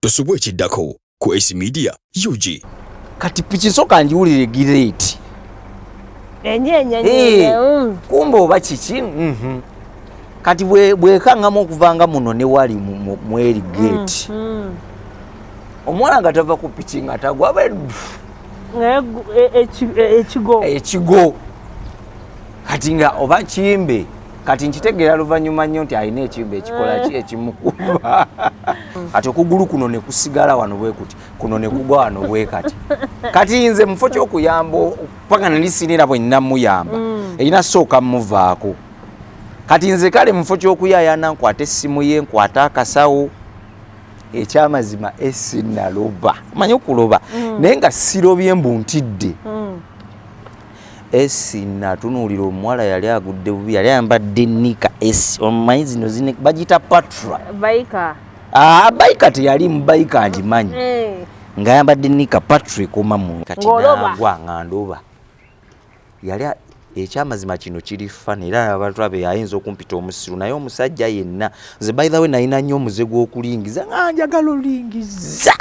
Tosubwa ekiddako ku Ace Media UG. Kati piki soka njiwulire gireeti. Enye. Kumbe oba kiki. Kati bwekangamu okuvanga muno ne wali mweri gate. Omuwala nga tava ku piki nga tagwa ekigo. Ekigo. Kati nga oba kimbe. Kati nkitegeera luvannyuma nnyo nti alina ekimbe ekikola ki ekimukuba. Kati okugulu kuno ne kusigala wano bwe kuti, kuno ne kugwa wano bwe kati. Kati nze mu kifo ky'okuyamba paka nali sinira bwe nnamuyamba, erina sooka mmuvaako. Kati nze kale mu kifo ky'okuyaayaana nkwate essimu ye, nkwate akasawo. Ekyamazima esi naloba, omanyi okuloba, naye nga sirobye mbu ntidde. Esi natunuulira omuwala yali agudde bubi, yali ayambadde nika esi, omanyi zino zine bagiyita patra. Baika. Ah, baika teyali mu baika ngimanyi. Ng'ayambadde nika patra ekoma mu kati nagwa nga ndoba. Yali ekyamazima kino kiri fun era abantu abe ayinza okumpita omusiru, naye omusajja yenna nze by the way nalina nnyo omuze gw'okulingiza nga njagala olingiza.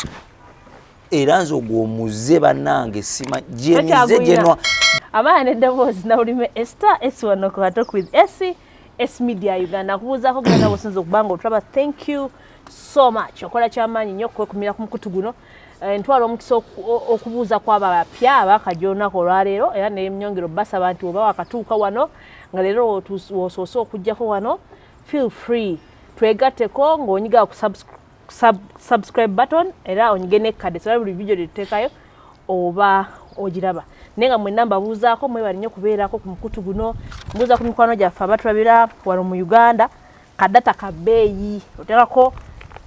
Era nze ogwo omuze bannange sima gyemize gyenwa. Abaana n'eddoboozi nawulime Esther S wano ku Talk with S S Media Uganda. Nkubuuzaako genda bw'osinza okuba nga otulaba, thank you so much. Okola kyamaanyi nnyo okwekumira ku mukutu guno. Ntwala omukisa okubuuza kw'abo abapya abakajja olunaku olwaleero, era ne nyongera obbasaba nti oba wakatuuka wano nga leero w'osoose okujjako wano, feel free twegatteko ng'onyiga ku subscribe button era onyige n'ekkadde sobola buli video lyetuteekayo oba ogiraba. Naye nga mwenna mbabuuzaako, mwebale nnyo kubeerako ku mukutu guno. Mbuuza ku mikwano gyaffe abatulabira wano mu Uganda, kadata ka bbeeyi, oteekako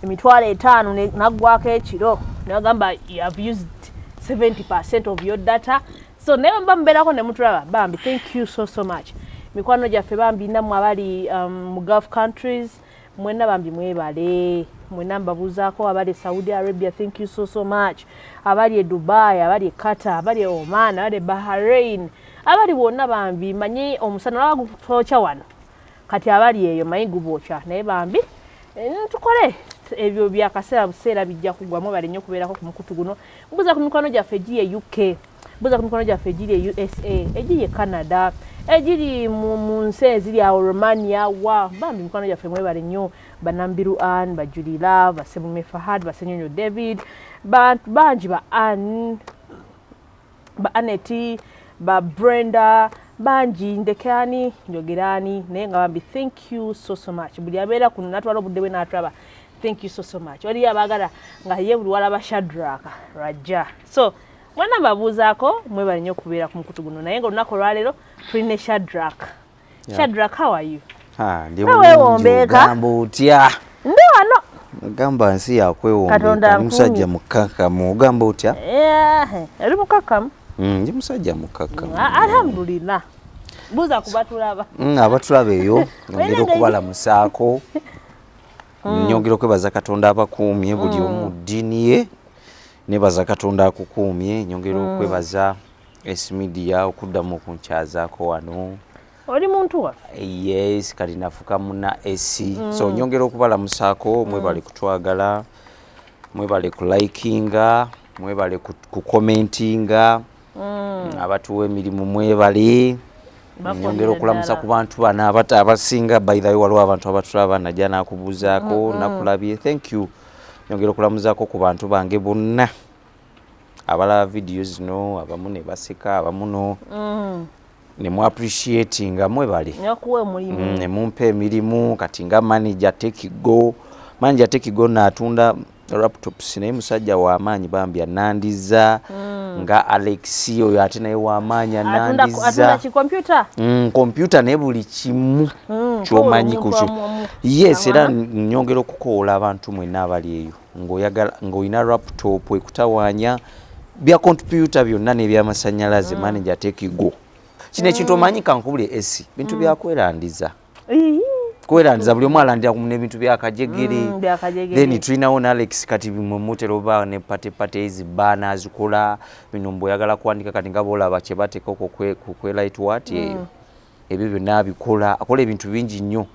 50,000 naggwako ekiro nebagamba you have used 70% of your data. So naye mba mubeerako ne mutulaba, bambi thank you so so much. Mikwano gyaffe bambi nammwe abali mu Gulf countries mwenna bambi mwebale, mwenna mbabuuzaako. Abali e Saudi Arabia, thank you so so much. Abali e Dubai, abali e Qatar, abali e Oman, abali e Bahrain, abali bonna bambi, manyi omusana olaba gutwokya wano, kati abali eyo manyi gubookya, naye bambi tukole ebyo byakaseera buseera bijja kuggwa. Mwebale nnyo okubeerako ku mukutu guno. Mbuuza ku mikwano gyaffe egiri e UK, mbuuza ku mikwano gyaffe egiri e USA, egiri e Canada, egiri mu nsi eziri awo Romania wa bambi mikwano gyaffe mwebale nnyo. Banambiru Ann, Bajulira, Basebume Fahad, Basenyonyo David, bantu bangi, ba Ann, ba Aneti, ba Brenda, bangi ndekani njogerani, naye nga bambi thank you so so much. Buli abeera kuno natwala obudde bwe n'atulaba, thank you so so much. Waliyo abaagala nga ye buli walaba Shadrack Rajja. So mwana mbabuuzaako, mwebale nnyo okubeera ku mukutu guno. Naye nga olunaku olwaleero tulina Shadrack. Shadrack, how are you? Ndi weewombeeka. Ogamba otya? Ndi wano. Ogamba nsi yakwewombeeka, musajja mukkakkamu. Ogamba otya? Oli mukkakkamu? Ndi musajja mukkakkamu. Alhamdulillah. Buuza ku batulaba. Abatulaba eyo nyongera okubalamusaako, nyongera okwebaza Katonda abakuumye buli omu mu ddiini ye, nebaza Katonda akukuumye. Nyongera okwebaza S Media okuddamu okunkyazaako wano. Oli muntu waffe. Yes, kati nafuka muna AC. So nyongera okubalamusaako, mwebale kutwagala, mwebale kulikinga, mwebale kukomentinga, abatuwa emirimu mwebale. Nyongera okulamusa ku bantu bano abasinga. By the way, waliwo abantu abatulaba, najja nakubuuzaako, nakulabye, thank you. Nyongera okulamuzaako ku bantu bange bonna abalaba vidiyo zino, abamu ne baseka, abamu no ne mu appreciatinga, mwebale. Nakuwa omulimu. Ne mumpa emirimu. Kati nga manager Tekigo, manager Tekigo naatunda laptops, naye musajja w'amaanyi bambi, anandiza. Nga Alex oyo ate naye w'amaanyi, atunda anandiza. Ki computer? Computer naye buli kimu kyomanyi omuntu ku yes, era nyongera okukowoola abantu mwenna abali eyo ng'oyagala ng'olina laptop ekutawaanya, bya computer byonna n'ebyamasanyalaze, manager Tekigo. Kino ekintu omanyi, kankubule esi bintu byakwerandiza, kwerandiza, buli omu alandira n'ebintu byakajegere. Byakajegere. Then tulinawo ne Alex, kati bimwe mutera oba ne party party ezi baana azikola bino, mbu oyagala kuwandika, kati nga boolaba kye bateeka ku kwe light wat eyo, ebyo byonna abikola, akola ebintu bingi nnyo.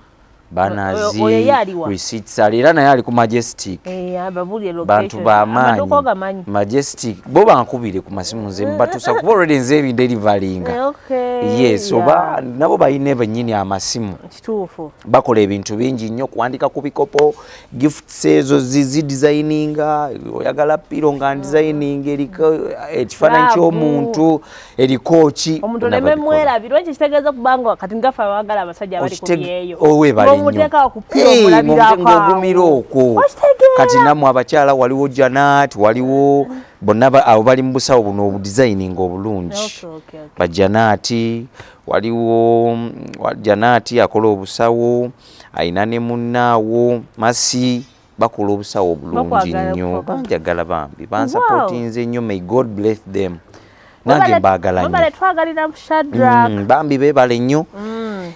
Banners, Oyo ye aliwa? receipts, ali era naye ali ku Majestic. Eh, ababuulire Bantu location. bamaanyi. Amaduuka ogamanyi? Majestic bo bankubire ku masimu, nze mbatuusa, kuba already nze ebinderivalinga. Eh, okay, Yes, yeah. oba nabo balina bennyini amasimu. Kituufu. Bakola ebintu bingi nnyo, kuwandika ku bikopo, gifts ezo zidesigninga, oyagala pillow nga designing eriko ekifaananyi Love. ky'omuntu, eriko ki. Omuntu Byonna oleme babikola. mwerabirwa, ekyo kitegeeza kubanga kati ngaffe abaagala abasajja abali ku byeyo, Oweebale nnyo. ng'omuteeka ku pillow, Eh, omulabirako ng'ogumira awo. okwo. Okitegeera? Kati nammwe abakyala, waliwo Janat, waliwo bonna abo bali mu busawo buno obudesigning obulungi. Okay. Bajanati waliwo, Janati akola obusawo, ayina ne munnaawo Masi, bakola obusawo obulungi Bakwagala nnyo. Banjagala bambi, bansupportinze nnyo. May God bless them, nange mbaagala nnyo. Webale twagalira Shadrack. Bambi beebale nnyo,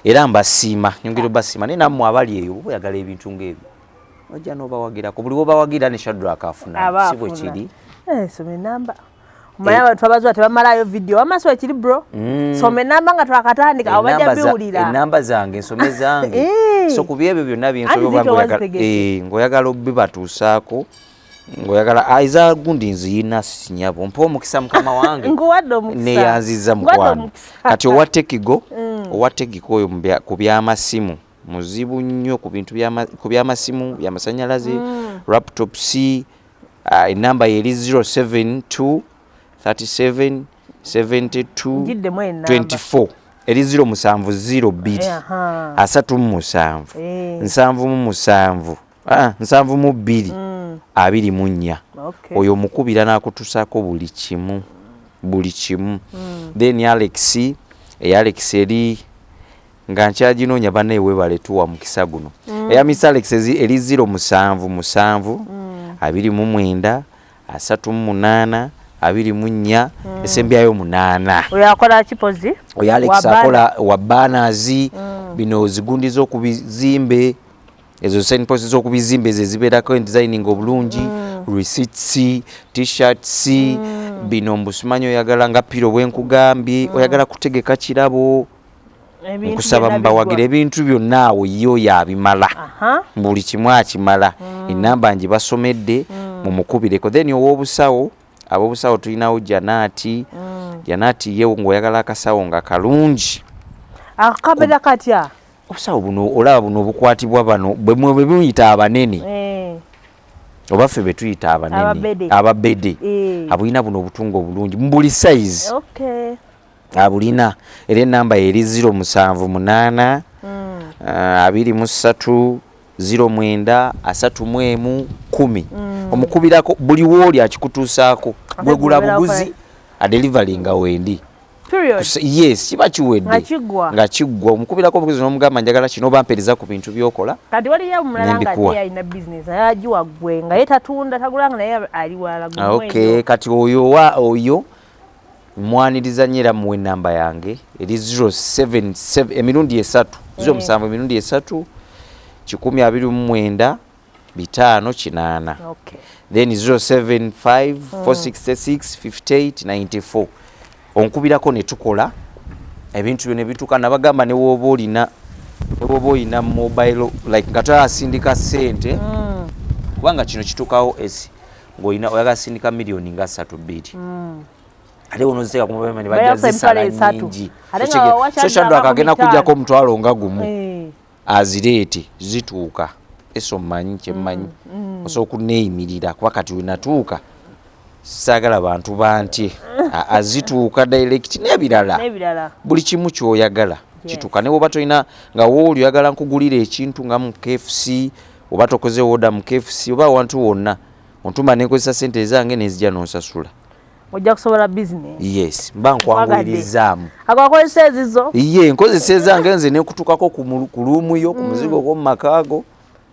era mbasiima, nyongera obasiima. Naye nammwe abali eyo, oba oyagala ebintu ng'ebyo, ojja n'obawagirako. Buli wobawagira ne Shadrack afuna, Aba si bwe afuna. kiri? Eh, soma enamba. Omanyi abantu abazuba tebamalayo video, wamaaso ekiri bro. Soma enamba nga twakatandika, awo bajja biwulira. Enamba zange, ensome zange. Eh. So ku byebyo byonna Anti byensobe, oba zito ng'oyagala wazitegese. Ng'oyagala obibatuusaako, ng'oyagala eza gundi, nziyina sinyabo, mpa omukisa mukama wange. Nkuwadde omukisa. Neyanziza, Nkuwadde mukwano. omukisa. Kati owa Tekigo, owa Tekigo oyo ku byamasimu muzibu nnyo, ku bintu ku byamasimu, byamasanyalaze, laptops. Enamba yeri 072 37 72 Ngiddemu enamba. 24, eri 0702 37 77, 72 24. Oyo omukubira n'akutusaako buli kimu, buli kimu. Then Alex, eya Alex eri nga nkyaginoonya. Bannaye weebale tuwa mukisa guno. Eya Miss Alex eri 077 29 38 24, esembyayo 8. Oyo akola kipozi? Oyo Alex Wa banner. akola wa banners, bino zigundi z'okubizimbe, ezo signpost z'okubizimbe, ezo ezibeerako designing obulungi, receipts, T-shirts, bino mbusimanyi oyagala nga pillow bwenkugambye, oyagala kutegeka kirabo. Ebintu Nkusaba byonna mubawagira. biggwa. Ebintu byonna awo yo yabimala. Buli kimu akimala. Enamba ngibasomedde, mumukubireko. Then ow'obusawo, ab'obusawo tulinawo Janati. Janati ye ng'oyagala akasawo nga kalungi. Akabeera katya? Obusawo buno olaba buno obukwatibwa bano bwe bwe muyita abanene, oba ffe be tuyita abanene. Ababede. Ababede. Abulina buno obutunga obulungi mu buli size. Abulina, era enamba eri 078 23 09 31 10. Omukubirako buli wooli akikutuusaako. Gwegula Ate buguzi, adeliveringa wendi. Period. Yes, kiba kiwedde. Nga kiggwa. Nga kiggwa. Omukubirako obuguzi n'omugamba njagala kino, oba mpereza ku bintu byokola. Kati waliyo omulala nga Nembikuwa. ate alina bizinesi, naye agiwa ggwe nga ye tatunda, tagulanga, naye ali walala. Ah, okay, kati oyo wa oyo mwaniriza nnyo, era muwe enamba yange eri 077 emirundi esatu, 07 emirundi esatu, 129 58. Then 075 466 58 94, onkubirako ne tukola ebintu byonna ebituuka. Nabagamba ne woba olina mobile, like nga toyasindika ssente, kubanga kino kituukawo esi ng'olina oyagala sindika miliyoni nga 32, ate wonoziteeka ku mobile money bajja Bayakupa zisala emitwalo esatu. nyingi. Ate nga wakyadde So Shadrack aba agenda ku 5. kujjako omutwalo nga gumu, azireete, zituuka. Eso mmanyi kyemmanyi, osobola okuneeyimirira, kuba kati wenatuuka saagala bantu bantye. Azituuka direct n'ebirala. N'ebirala. Buli kimu kyoyagala kituuka, ne woba tolina nga wooli oyagala nkugulira ekintu nga mu KFC, oba tokoze order mu KFC oba awantu wonna, ontuma nenkozesa sente ezange nenzija nonsasula. Ojja kusobola bizinesi. Yes, mba nkwanguyirizaamu. Ako akozesa ezizo. Ye nkozesa ezange nze nekutukako ku room yo, ku muzigo gw'omu makaago.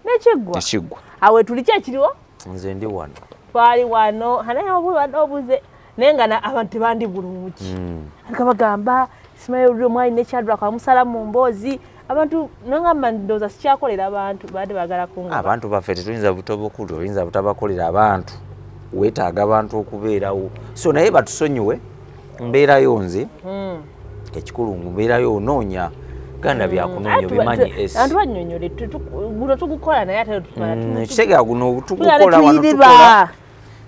Nekiggwa. Nekiggwa. Awe tuli, ki ekiriwo? Nze ndi wano. Twali wano anaye obubadde obuze, naye nga abantu tebandi bulungi. Ariko bagamba simanyi oluli omwali ne Shadrack amusala mu mboozi, abantu nangamba ndowooza sikyakolera abantu, badde baagala kungoba. Abantu baffe tetuyinza butobokuli, oyinza butabakolera abantu, weetaaga abantu okubeerawo. So naye batusonyiwe, mbeerayo nze. Ekikulu mbeerayo, onoonya Ganda byakunoonya obimanyi. Abantu bannyonnyole, guno tugukola naye ate Ekitegeera, guno tugukola wano, tukola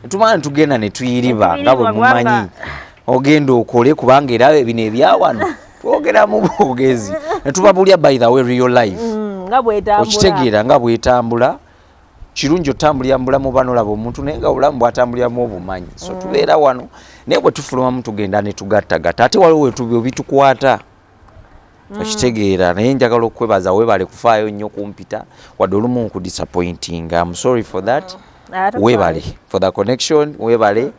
tumala netugenda netuyiriba nga bwe mumanyi. Ogenda okole, kubanga era bino ebyawano twogera mu bwogezi netubabulya, by the way, real life. Nga bwetambula. Okitegeera, nga bwetambula. Kirungi otambulira mu bulamu banolaba omuntu, naye nga obulamu bwatambuliramu obumanyi. So tubeera wano, naye bwe tufulumamu tugenda netugattagatta, ate waliwo wetubitukwata, okitegeera. Naye njagala okwebaza, weebale kufaayo nnyo kumpita, wadde olumu nkudisappointing. I'm sorry for that. Ate Weebale for the connection, weebale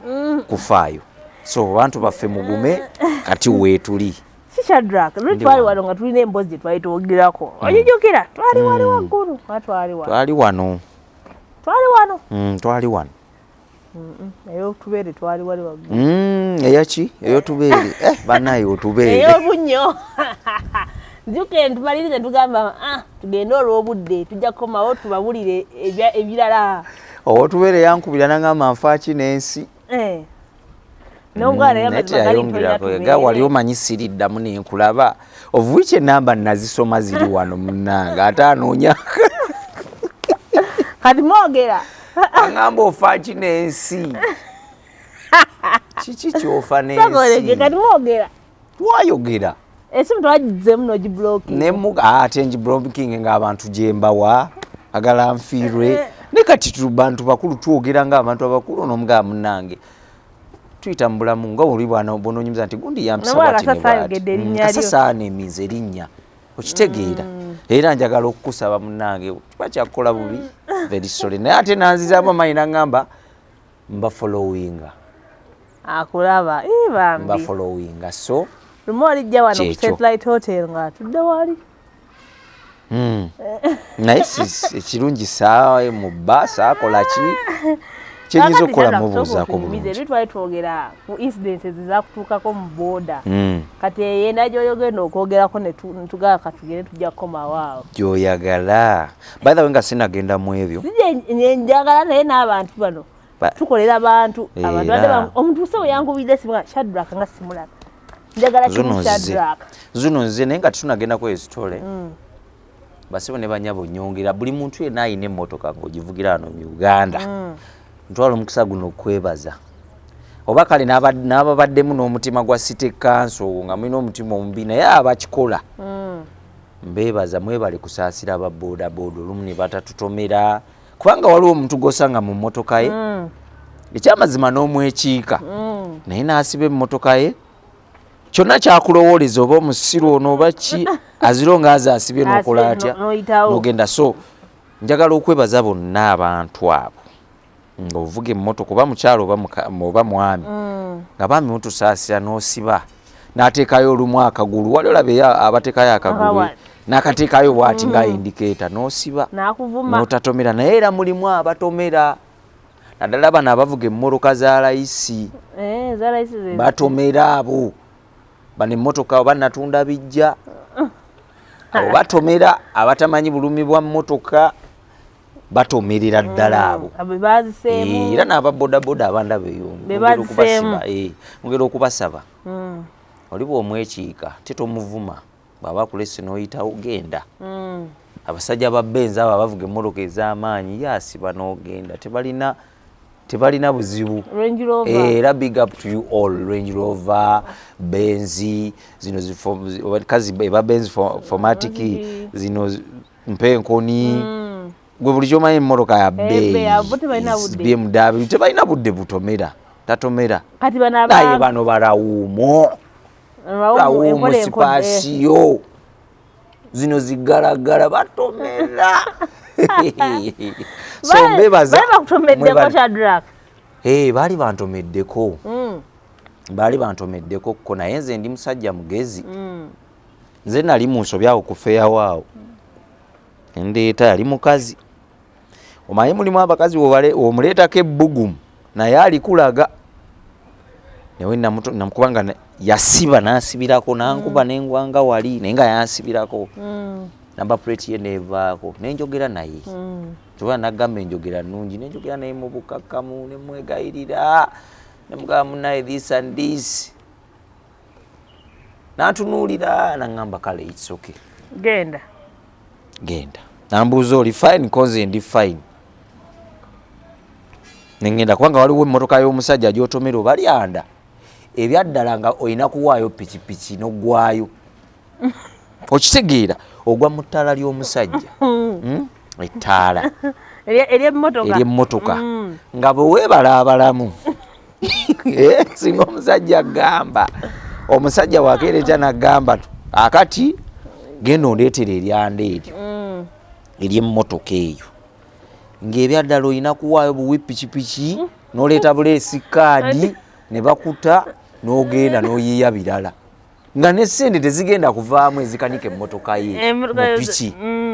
kufaayo. So bantu baffe, mugume, kati weetuli. Si Shadrack, luli Ndi twali wano. wano nga tulina emboozi gye twali twogerako, ogijjukira? Twali wali waggulu, oba twali wano? Twali wano. Twali wano. Twali wano. Eyotubeere twali wali waggulu. Eyaki? Eyotubeere? Eh, banaye, otubeere. Ey'obunnyo. Nzijukire ntumalirize, ntugamba, ah, tugende olw'obudde, tujja kukomawo tubabulire ebirala. Owotubeere yankubira nangamba nfaaki n'ensi. Eh. N'omwana Naye amazima gali nti olina teyayongerako ga wali tubeere. Omanyi siriddamu nenkulaba, of which enamba nazisoma ziri wano munnange, ate anoonya. Kati mwogera. Aŋŋamba ofaaki n'ensi, kiki kyofa Sagolege, kati n'ensi? Mwogera. Twayogera. Esimu twagizzemu n'ogiblocking. Ate ngiblocking ng'abantu gyembawa agala nfiirwe, ne kati tu bantu bakulu, twogera ng'abantu abakulu. N'omugamba munnange, tuyita mu bulamu nga oli bw'onoonyumiza nti gundi yampisa Nomwana bw'ati ne Kasasa bw'ati. ayogedde erinnya lyo. Kasasa aneemiza erinnya, okitegeera. Era njagala okukusaba munnange, kiba kyakukola bubi, very sorry. Naye ate nanzizaamu amaanyi naŋŋamba mba followinga. Akulaba. Ii, Mba bambi. followinga, so Lumu olijja wano ku Kyekyo. Satellite Hotel nga atudde wali. Naye ekirungi saa mu bba saakola ki kyenyinza okukola, mubuuzaako bulungi. Eri twali twogera ku incidences ezakutuukako mu booda. Kati eyenda gy'oyogenda okwogerako ne tugala katugende, tujja kukomawo awo. Gyoyagala. By the way, nga sinagenda mu ebyo, Sije njagala, naye n'abantu bano tukolera bantu, abantu Era. badde omuntu se weyankubidde simu nga Shadrack nga simulaba, njagala Zuno kimu. nzize. Shadrack. Zuno nze, naye nga tetunagenda ku esitole, basibo ne banyabo, nyongera buli muntu yenna ayina emmotoka ng'ogivugira wano mu Uganda, ntwala omukisa guno okwebaza, oba kale n'ababaddemu n'omutima gwa city council nga mulina omutima omubi, naye abakikola mbeebaza, mwebale kusaasira aba boodabooda olumu ne batatutomera, kubanga waliwo omuntu gw'osanga mu mmotoka ye, ekyamazima n'omwekiika, naye n'asiba emmotoka ye kyonna kyakulowooleza oba omusiru ono oba ki, aziro nga aze asibye n'okola Asibye atya, n'oyitawo. n'ogenda. So njagala okwebaza bonna abantu abo ng'ovuga emmotoka, oba mukyalo oba mwami, nga baami mutusaasira n'osiba n'ateekayo olumu akagulu wali olaba eyo abateekayo akagulu, Akawa. n'akateekayo bw'ati nga indicator, n'osiba N'akuvuma. n'otatomera. Naye era mulimu abatomera, naddala bano abavuga emmotoka za layisi. Eh, za layisi ze. Batomera abo, bano emmotoka oba natunda bijja, abo batomera. Abatamanyi bulumi bwa mmotoka batomerera ddala abo. Abo baziseemu. Eh, era n'ababodaboda abandaba eyo, Be ngera baziseemu. okubasiba, eh, ngera okubasaba, oli bw'omwekiika tetomuvuma, bw'aba akulese n'oyitawo, genda. Abasajja ba Benz abo abavuga emmotoka ez'amaanyi, yasiba n'ogenda, tebalina buzibu. Range Rover. Eh, era big up to you all, Range Rover, Benz zino kazi eba Benz 4MATIC zino mpenkoni, gwe buli kyomanyi emmotoka ya Eh, abo tebalina budde. BMW, tebalina budde butomera, tatomera. Kati bano Naye bano barawuumo. Rawumu, Rawuumu. enkola enkola, eh. Spacio zino zigalagala, batomera. So mbebaza. Bali bakutomeddeko? Shadrack. Eh, baali bantomeddeko, baali bantomeddeko ko, naye nze ndi musajja mugezi. Nze nali mu nsobi awo kufeeyawo awo, endeeta yali mukazi. Omanyi mulimu abakazi omuleetako ebbugumu naye alikulaga, nawe namukubanga yasiba nansibirako, nankuba nengwanga wali, naye nga yansibirako, number plate ye nevaako, nenjogera naye tuba nagamba enjogera nungi, nenjogera naye mu bukakkamu, nemwegayirira, nemugamba munaye this and this, nantunuulira naŋŋamba kale, it's okay. Genda. Genda. Nambuuza, "Oli fine?" Koze ndi fine. Nengenda, kubanga waliwo emmotoka y'omusajja gyotomera oba lyanda ebyaddala nga olina kuwaayo pikipiki n'oggwayo. Okitegeera, ogwa mu ttaala ly'omusajja. Ettaala Eryemmotoka. Eryemmotoka, nga bwe weebalaabalamu. Eh, singa omusajja agamba, omusajja wakeera nagamba, "Akati genda ondeetera eryanda eryo eryemmotoka eyo," ng'ebyaddala olina kuwaayo buwi pikipiki n'oleeta buleesi kaadi ne bakuta n'ogenda n'oyiiya birala, nga ne sente tezigenda kuvaamu ezikanika emmotoka ye Emmotoka mu piki.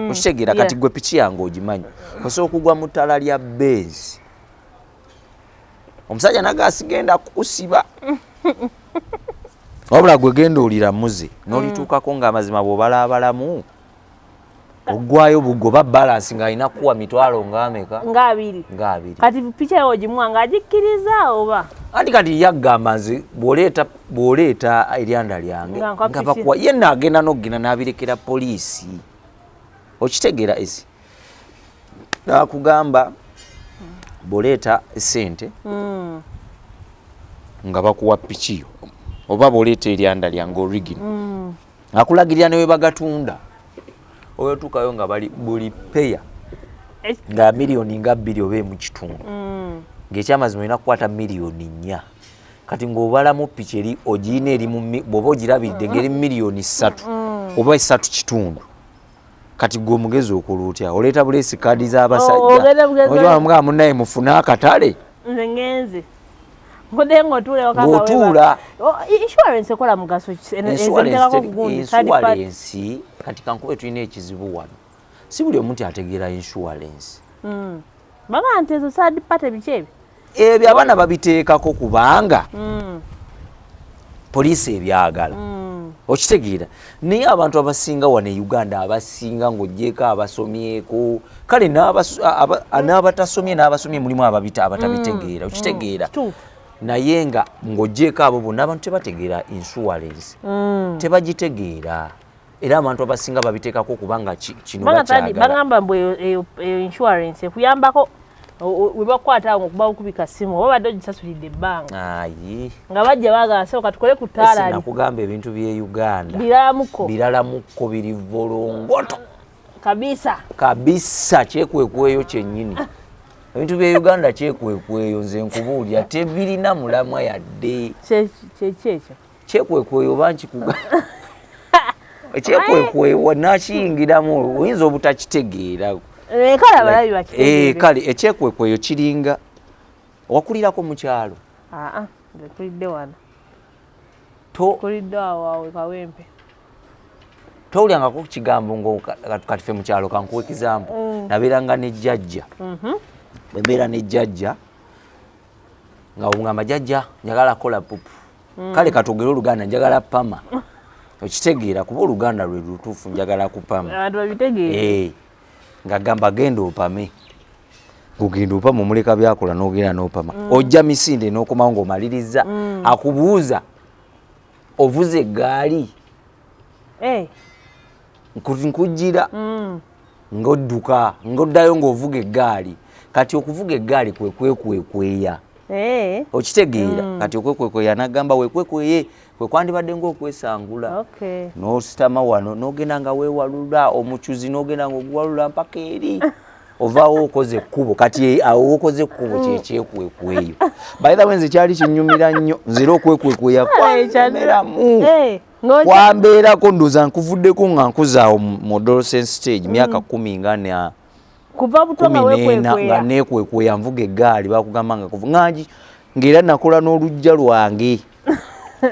Okitegeera? Kati gwe piki yange ogimanyi, osobola okugwa mu ttala lya Benz, omusajja naga sigenda kukusiba, wabula gwe genda oliramuze n'olituukako ng'amazima bw'obalaabalamu oggwayo bugoba balance ng'alina kuwa mitwalo ng'ameka? Nga 20. Nga 20. Kati piki eyo ogimuwa ng'agikkiriza oba? Anti kati yaggamba, nze bw'oleeta eryanda lyange Nga nkwa nga piki. bakuwa. Ye naagenda n'okugenda n'abirekera poliisi. Okitegeera? Esi nakugamba bw'oleeta esente nga bakuwa pikiyo, oba bw'oleeta eryanda lyange origin, akulagirira ne we bagatunda. Oyotuukayo nga bali buli peya nga miliyoni nga 2 oba 1.5, ng'ekyamazima olina kukwata miliyoni 4. Kati ng'obalamu piki eri ogiyina eri bw'oba ogirabiridde ng'eri miliyoni 3 oba 3.5. Kati gwe omugezi okola otya? Oleeta buleesi kaadi Oh, ogenda bugezi- z'abasajja, munaye mufune akatale. Nze ngenze nkodde ng'otuula ewaka nga Ng'otuula. Insurance ekola mugaso ki? Eno- ezo nteekako gundi, third party. Insurance, kati kankube tulina ekizibu wano, si buli omuntu ategeera insurance. Baga nti ezo third party biki ebyo? Ebyo abaana babiteekako kubanga poliisi ebyagala. Okitegeera? Naye abantu abasinga wano e Uganda, abasinga ng'ogyeko abasomyeko, kale n'abatasomye n'abasomye mulimu ababita abatabitegeera. Okitegeera? Kituufu. Naye nga ng'ogyeko abo bonna, abantu tebategeera insurance, tebagitegeera. Era abantu abasinga babiteekako kubanga kino Kubanga bakyagala. Bagamba mbu eyo insurance ekuyambako we bakukwata awo ngaokuba okubika simu oba badde ogisasulidde ebbanga, Ayi. nga bajja bagamba, "Sebo, katukole ku ttaala." Nakugamba ebintu by'e Uganda Biralamuko. Biralamuko, biri volongoto. Kabisa. Kabisa, kyekwekweyo kyennyini. Ebintu by'e Uganda kyekwekweyo. Nze nkubuulira, tebirina mulamwa yadde. Kyeki ekyo? Kyekwekweyo oba nkikuga ekyekwekweyo nakiyingiramu, oyinza obutakitegeera. Eh, kale abalabi Eh, bakitegeere. Kale ekyekwekweyo kiringa wakulirako mu kyalo. Aa, nze kulidde wano. To Kulidde awo awo e Kawempe. Towulyangako ku kigambo ngo kati fe mu kyalo, kankuwa example, nabeeranga ne jjajja. Bwe mbeera ne jjajja nga omugamba, "Jjajja, njagala kukola pupu," kale katwogere Oluganda, "Njagala pama." Okitegeera? Kuba Oluganda lwe lutuufu, "Njagala kupama." Abantu babitegeere. Eh, ng'agamba, "Genda opame." Ng'ogenda opama, omuleka byakola n'ogenda n'opama, ojja misinde n'okomawo ng'omaliriza. Akubuuza, "Ovuze eggaali?" Eh, Nkujjira ng'odduka ng'oddayo ng'ovuga eggaali. Kati okuvuga eggaali kwe kwekwekweya. Okitegeera? Kati okwekwekweya, nagamba wekwekweye kwe kwandibadde ng'okwesangula, n'ositama wano n'ogenda nga weewalula omucuzi n'ogenda ng'oguwalula mpaka eri ovaawo okoze ekkubo. Kati awo okoze ekkubo kyekyekwekweyo. By the way, nze kyali kinyumira nnyo. Nze era okwekwekweya kwanyumiramu, kwambeerako. Ndowooza nkuvuddeko nga nkuzaawo mu adolescent stage, myaka 14 Kuva buto nga 14 nga wekwekweya. Nekwekweya nvuga eggaali. Bakugamba nga kuva ngangi ng'era nakola n'oluggya lwange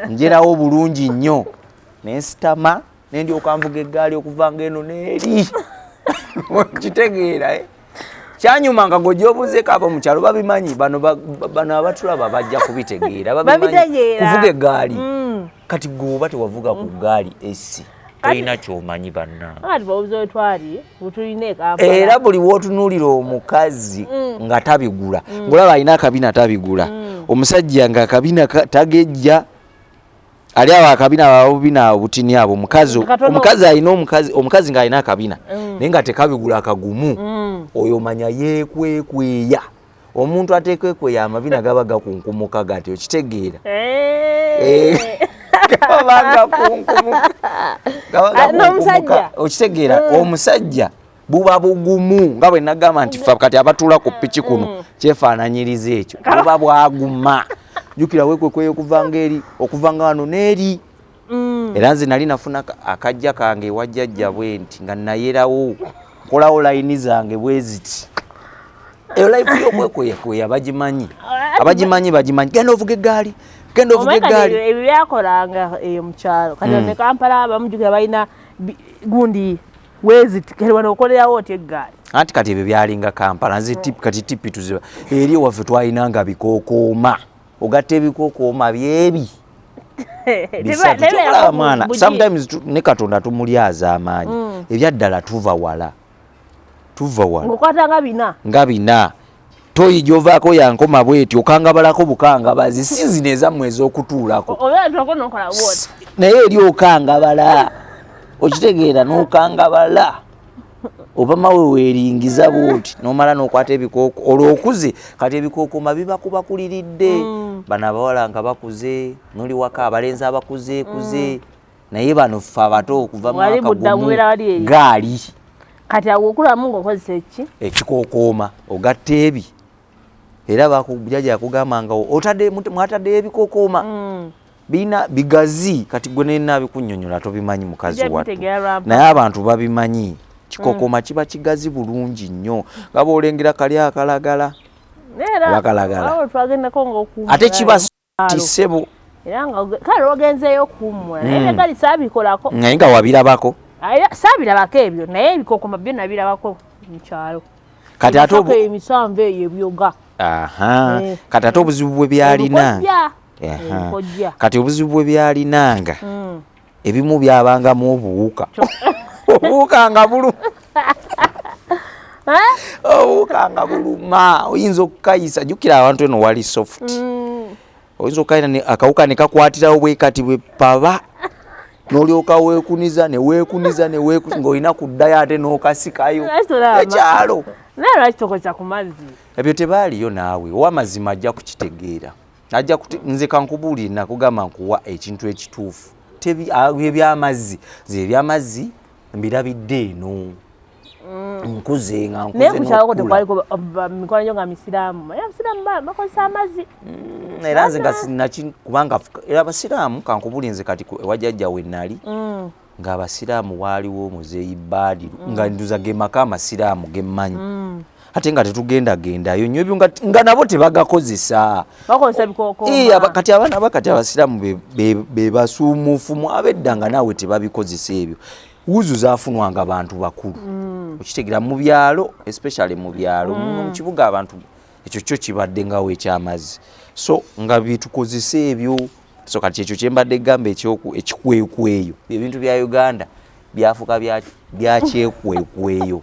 njerawo bulungi nnyo, nensitama nendyoka nvuga eggaali okuva ng'eno n'eri. Kitegeera, eh? Kyanyuma nga gojja obuzeeko. Abo mu kyalo babimanyi. Bano bano abatulaba bajja kubitegeera, babimanyi. Babitegeera. Kuvuga eggaali. Kati gwe oba tewavuga ku ggaali esi, tolina kyomanyi bannange. Kati babuze wetwali bwetulina e Kampala. Era buli wootunuulira omukazi nga tabigula, ngolaba alina akabina tabigula, omusajja nga akabina tagejja. Ali awo akabina babubina obutini abo, omukazi Katono. omukazi alina omukazi ng'alina akabina naye nga tekabigula akagumu, oyo manya yeekwekweya. Omuntu ateekwekweya, amabina gaba gakunkumuka gati, okitegeera? Eh. Gaba gakunkumuka. Gaba Ah, gakunkumuka. n'omusajja? Okitegeera? Omusajja buba bugumu, nga bwe nagamba nti fa kati abatuula ku piki kuno kyefaananyiriza ekyo, buba bwaguma. Jjukira weekwekweya okuva ng'eri, okuva nga wano n'eri. Era nze nali nafuna akajja kange ewa jjajja bwe nti nga nayerawo, nkolawo layini zange bwe ziti. Eyo life y'okwekweyakweya bagimanyi, abagimanyi bagimanyi. Genda ovuga eggaali, genda ovuga Omanyi kati eggaali. Ebyo byakolanga eyo mu kyalo. Kati ne Kampala bamujjukira balina gundi weziti, kati wano okolerawo otya eggaali? Anti kati ebyo byalinga Kampala. Nze kati tipi tuziba eri ewaffe twalinanga bikookooma, ogatta ebikookooma byebi bisatu. Kyokulaba mwana, sometimes ne Katonda tumulyaza amaanyi. Ebyaddala tuva wala, tuva wala. Ng'okwatanga bina. Nga bina, toyi gyovaako yankoma bweti, okangabalako bukangabazi, si zino ezammwe ez'okutuulako. Obeera tulako nokola bwoti. Naye eri okangabala, okitegeera? N'okangabala oba mawe weeringiza bwoti, n'omala n'okwata ebikooko. Olwo okuze kati, ebikookoma biba kubakuliridde. Bano abawala nga bakuze, noli waka abalenzi abakuze kuze, naye bano ffe abato okuva Wali mwaka budda gumu bubeera wali eri. gaali. Kati awo okulamu ng'okozesa eki? Ekikookooma, ogatta ebi. Era jjajja yakugamba nga otadde mwataddeyo ebikokooma birina bigazi. Kati gwe nenaabikunnyonnyola tobimanyi, mukazi Tujja wattu. bitegeera lwa Naye abantu babimanyi, kikokooma kiba kigazi bulungi nnyo, nga bw'olengera kali akalagala. Era Abakalagala. awo twagendako ng'okuwummula Ate kiba mu kyalo. tisebo. Era nga kale ogenzeeyo okuwummula, naye egali saabikolako. Naye nga wabirabako. Saabirabako ebyo, naye ebikokoma byo nabirabako mu kyalo. Kati ate Ebisoko emisanvu eyo ebyoga. Aha. Eh. Kati ate obuzibu bwe byalina Ebikojja. Aha. Ebikojja. Kati obuzibu bwe byalinanga, ebimu byabangamu obuwuka, obuwuka nga bulu Eh? obuwuka nga buluma, oyinza okukayisa. Jjukira abantu eno wali soft, oyinza okukayina akawuka ne kakwatirawo bwe kati bwe paba, n'olyoka weekuniza ne weekuniza ne weeku ng'olina kuddayo ate n'okasikayo. Lwaki tolaba Ekyalo. Naye lwaki tokozesa ku mazzi? Ebyo tebaaliyo. Naawe owamazima ajja kukitegeera, ajja nze kankubuulire, nakugamba nkuwa ekintu ekituufu. Ebyamazzi, nze ebyamazzi mbirabidde eno nkuze nga Naye nkuze ku kyaloko n'okukula. tekwaliko mikwano gyo nga misiraamu? Naye abasiraamu bakozesa amazzi. Era nze nga sinaki kubanga era abasiraamu, kankubuulire, nze kati ewa jjajja we nali ng'abasiraamu waaliwo omuzeeyi Baadiru, nga nduza ge maka amasiraamu gemmanyi, ate nga tetugendagendayo nnyo ebyo, nga nabo tebagakozesa. Bakozesa bikookoma. Eh, kati abaana bakati abasiraamu be basuumuufu abedda nga naawe tebabikozesa ebyo. Wuzu zaafunwanga bantu bakulu, okitegeera? Mu byalo, especially mu byalo. Mu kibuga abantu ekyo kyo kibadde ngawo ekyamazzi, so nga byetukozesa ebyo. So kati ekyo kyembadde gamba, ekikwekweyo, ebintu bya Uganda byafuuka bya kyekwekweyo,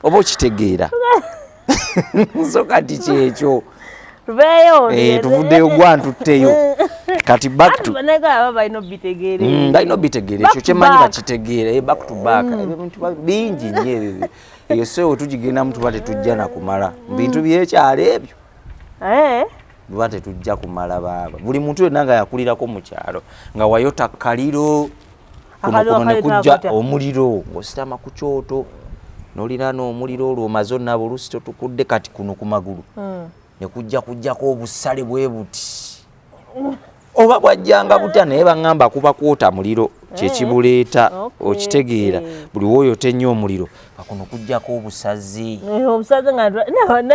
oba okitegeera? So kati kyekyo. Tuveeyo. Eh, tuvuddeyo, gwantutteyo. Kati back to Naye aba balina obitegeera. Balina obitegeera ekyo kyemanyi, bakitegeera. Eh, back to back, ebyo bintu bingi nnyo ebyo. Eyo sewo tugigendamu, tuba tetujja nakumala bintu byekyalo ebyo. Eh, Tuba tetujja kumala baaba. Buli muntu yenna nga yakulirako mu kyalo, nga wayota kaliro kuno, Akaliro kuno ne akaliro kujja akatya. omuliro, ng'ositama ku kyoto n'oliraana omuliro, olwo omaze onnaaba, oluusi totukudde, kati kuno ku magulu ne kujja kujjako obusale bwe buti, oba bwajjanga butya, naye baŋŋamba kuba kwota muliro kyekibuleeta. Okitegeera? Buli woyota ennyo omuliro nga kuno kujjako obusazi. Eh, obusaze nga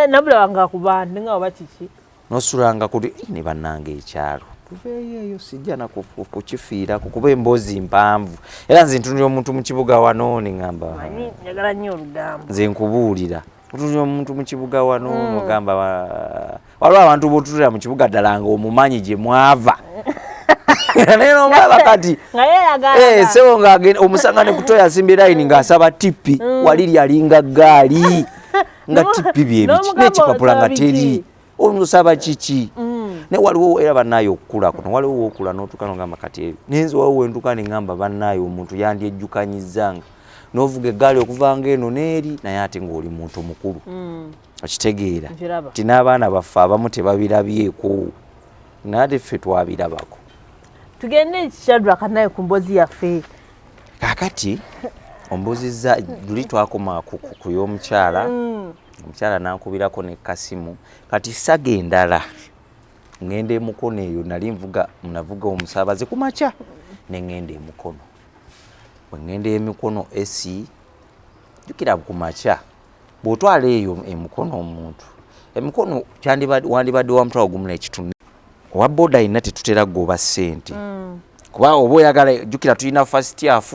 nabulabanga ku bantu nga oba kiki. Nosulanga kuli ne bannange ekyalo. Tuveeyo eyo, sijja na kukifiirako kuba emboozi mpanvu. Era nze ntunulira omuntu mu kibuga wano neŋŋamba, Manyi njagala nnyo olugambo. Nze nkubuulira, otunulira omuntu mu kibuga wano nogamba waliwo abantu b'otunulira mu kibuga ddala nga omumanyi gye mwava, naye nomulaba kati nga yeeraga. Eh, sebo ng'agenda omusanga ne kutoya asimbye layini ng'asaba tipi, wali lyalinga gaali nga tipi byebiki N'omugamba n'ekipapula nga osaba teri biki? osaba kiki. Naye waliwo era bannaaye okukula kuno, waliwo wookula n'otuuka n'ogamba kati nenze waliwo wentuuka ne ŋŋamba bannaaye omuntu yandyejjukanyizzanga n'ovuga eggaali okuva ng'eno n'eri, naye ate ng'oli muntu mukulu. Okitegeera Nkiraba. nti n'abaana baffe abamu tebabirabyeko, naye ate ffe twabirabako. Tugende Shadrack naye ku mboozi yaffe. Kaakati ombuuzizza luli twakoma ku y'omukyala. Omukyala nankubirako ne kasimu. Kati saga endala ŋŋenda emukono eyo, nali nvuga, navuga omusaabaze ku makya ne ŋŋenda emukono. Bwe ŋŋenda emikono esi jjukira ku makya bw'otwala eyo emukono omuntu emikono wandibadde wa 1,500. Owa boda yenna tetutera kugoba ssente, kuba oba oyagala jjukira tulina first half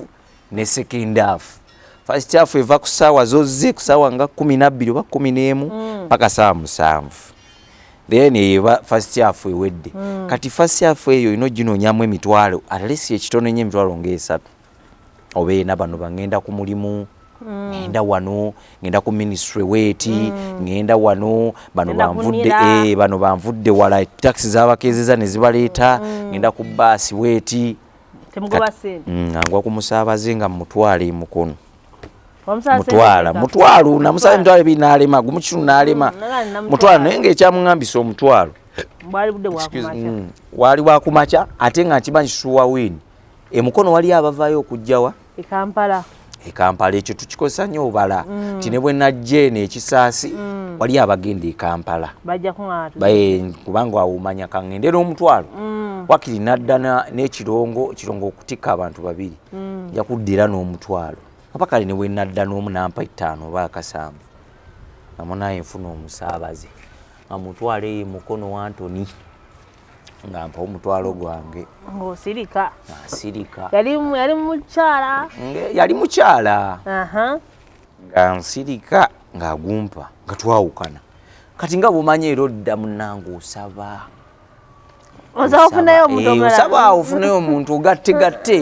ne second half. First half eva ku ssaawa zozze ku ssaawa nga 12 oba 11 paka ssaawa 7, then eba first half ewedde. Kati first half eyo olina oginoonyamu emitwalo at least ekitono ennyo emitwalo ng'esatu oba ena. Bano baŋŋenda ku mulimu, ŋŋenda wano, ŋŋenda ku ministry weeti, ŋŋenda wano, bano Ngenda banvudde kunira. Bano banvudde wala, takisi zabakeezeza ne zibaleeta, ŋŋenda ku baasi weeti. Temugoba Kati- ssente. Nga ngwa ku musaabaze nga mutwala emukono. Omusaba ssente Mutwala mmeka? mutwalo, namusaba 20,000 n'alema, gumu kitundu n'alema. Nagandi namutwala. Mutwalo, naye ng'ekyamuŋŋambisa omutwalo Bwali budde Excuse- bwakumakya. Waali wakumakya ate nga nkimanyi sure win. Emukono waliyo abavaayo okujjawa E Kampala. E Kampala. Ekyo tukikozesa nnyo obala nti ne bwe najja eno ekisaasi waliyo abagenda e Kampala. Bajja kuŋŋaana. Kubanga awo omanya kaŋŋende n'omutwalo, wakiri nadda n'ekirongo kirongo okutikka abantu babiri, nja kuddira n'omutwalo aba kale ne bwe nadda n'omu nampa 5 oba akasanvu nga munaye nfuna omusaabaze nga mutwalo eyo mukono wantoni nga mpa omutwalo gwange. Ng'osirika. Nga nsirika. Yali mukyala. Yali mukyala. Aha. Nga nsirika ng'agumpa nga twawukana. Kati nga bw'omanyi era odda munnange osaba. Osaba ofunayo omuntu Eh, omulala. osaba ofunayo omuntu ogatte gatte.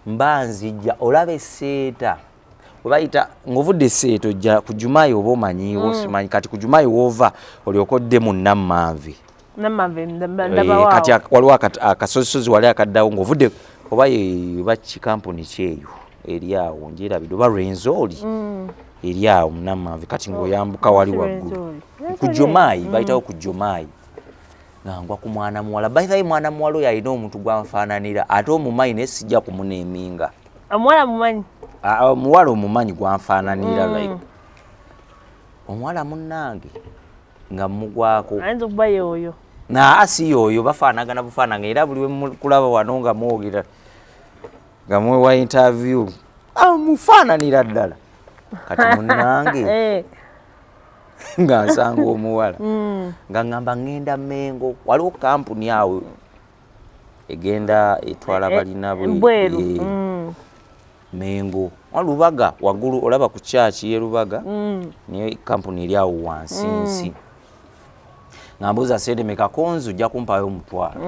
Mba nzijja olaba esseeta webayita ng'ovudde esseeta ojja ku Jumayi oba omanyiiwo, simanyi. Kati ku Jumayi woova olyoka odde mu Nammanve. Nammanve. Eh, Ndabawo. Kati waliwo akasozisozi wali akaddawo ng'ovudde oba oba kikampuni kyeyo eri awo ngyerabidde oba Rwenzori eri awo mu Nammanve. Kati ng'oyambuka wali Si waggulu Rwenzori. ku Rwenzori. Jomayi, bayitawo ku Jomayi nga ngwa ku mwana muwala. By the way, mwana muwala oyo alina omuntu gwanfaananira ate omumanyi, naye sijja kumuneeminga. Omuwala mumanyi. Ah, omuwala omumanyi gwanfaananira, like omuwala munnange nga mugwako. Ayinza okuba ye oyo. Naa si yoyo, bafaanagana bufaananga. Era buli wemukulaba wano nga mwogera nga mwewa interview, mufaananira ddala. Kati munnange nga nsanga omuwala nga ŋŋamba ŋŋenda Mengo, waliwo kampuni awo egenda etwala balina Bweru. Eh, Mengo wa Lubaga waggulu olaba ku kyaki ye Lubaga, naye kampuni eri awo wansi nsi. Nga mbuuza sente meka konzi ojja kumpayo omutwalo,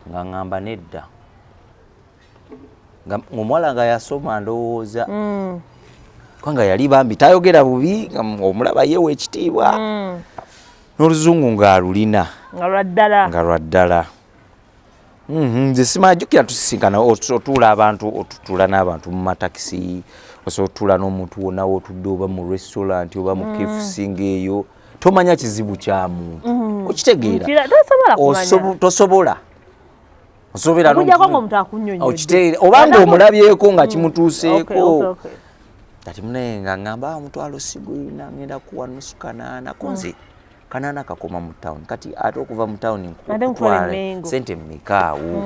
nga ŋŋamba nedda. Nga omuwala nga yasoma ndowooza, kubanga yali bambi tayogera bubi, nga omulaba yeewa ekitiibwa n'oluzungu ng'alulina. Nga lwa ddala. Nga lwa ddala. Nze simajjukira tusisinkana. Otuula abantu, otutuula n'abantu mu matakisi, osobola otutuula n'omuntu wonna wootudde oba mu restaurant oba mu KFC ng'eyo, tomanya kizibu kya muntu, okitegeera? Tosobola kumanya. Tosobola osobera Okuggyako ng'omuntu akunnyonnyodde. Okitegeera obanga omulabyeko nga kimutuuseeko. Okay. Kati munaye nga ŋŋamba, "Ah, omutwalo sigulina, ngenda kuwa nusu kanaana." Ko nze kanaana kakoma mu town. Kati ate okuva mu town Ate nkutwala nkutwale e Mengo. sente mmekaawo?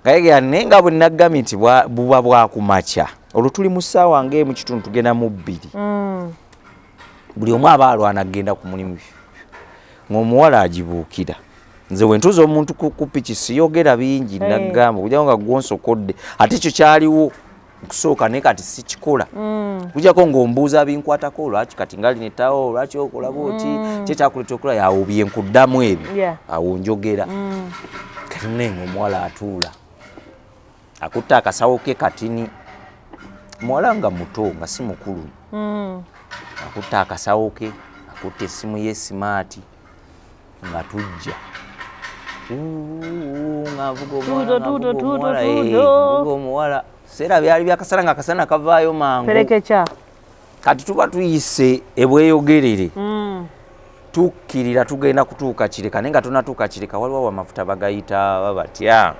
Nga naye nga bwe naggambye nti buba bwakumakya, olwo tuli mu ssaawa ng'emu kitundu tugenda mu 2, buli omu aba alwana kugenda ku mulimu, ng'omuwala agibuukira. Nze wentuuza omuntu ku piki siyogera bingi. Naggamba okujjako nga gwonsokodde, ate ekyo kyaliwo nkusooka, naye kati sikikola kujjako ng'ombuuza binkwatako, lwaki kati nga linetawo, lwaki okola bwoti, kyekyakuleeta okola awo byenkuddamu ebyo. Awo njogera. Kati munaye ng'omuwala atuula akutte akasawo ke katini, muwala nga muto nga si mukulu, akutte akasawo ke, akutte essimu ye smart. Nga tujja, Uu, nga nvuga omuwala, Tudo, nga tudo, nvuga tudo, omuwala, tudo. nvuga omuwala. Seera byali byakasana, nga akasana kavaayo mangu. Perekeca. Kati tuba tuyise ebweyogerere, tukkirira, tugenda kutuuka Kireka, naye nga tonatuuka Kireka waliwo amafuta bagayita batya?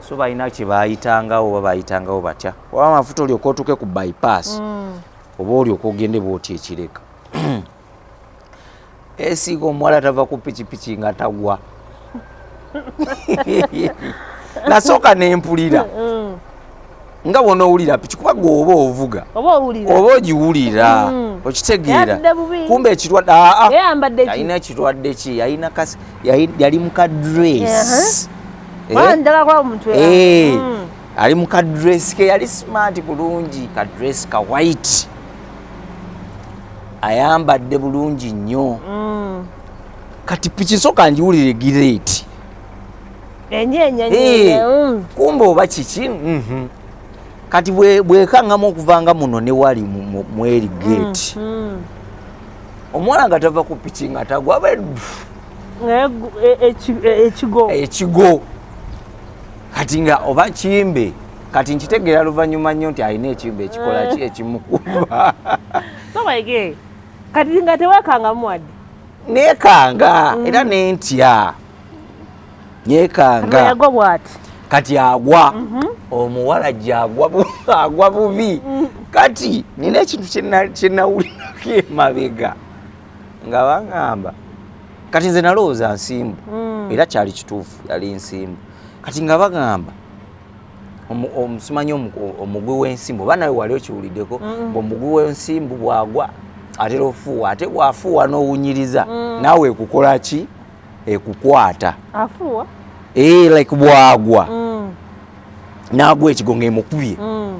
So balina kye bayitangawo oba bayitangawo batya, waba amafuta olyoka otuuke ku bypass, oba olyoka ogende bwoti ekireka. Esiiga omuwala tava ku pikipiki nga tagwa. Nasooka nempulira nga bwonoowulira piki, kuba gwe oba ovuga oba owulira oba ogiwulira, okitegeera? Yatudde bubi. Kumbe ekirwadde, aa, Yayambadde ki? Yalina ekirwadde ki? Yalina yali mu kadress. Wala njagala kulaba omuntu. Eh, ali mu kadress ke, yali smart bulungi, kadress ka white, ayambadde bulungi nnyo. Kati piki soka ngiwulire gireeti enyeenya. Eh, kumbe oba kiki? Kati bwekaŋŋamu okuvanga muno ne wali mweri gate, omuwala nga tava ku piki nga tagwa Ekigo. Ekigo. Kati nga oba kimbe, kati nkitegeera luvannyuma nnyo nti alina ekimbe ekikola ki, ekimukuba. So waige kati nga tewekangamu wadde? Neekanga era nentya, neekanga. Yagwa bwati. Kati agwa omuwala gyagwa agwa bubi. Kati nina ekintu kyenawulirako emabega nga baŋŋamba, kati nze nalowooza nsimbu, era kyali kituufu, yali nsimbu. Kati nga bagamba simanyi omugwi w'ensimbu, oba nawe wali okiwuliddeko, omugwi w'ensimbu bwagwa atera ofuuwa, ate bw'afuuwa n'owunyiriza, naawe ekukola ki? Ekukwata. Afuuwa? Eh, like bwagwa n'agwa ekigo ng'emukubye,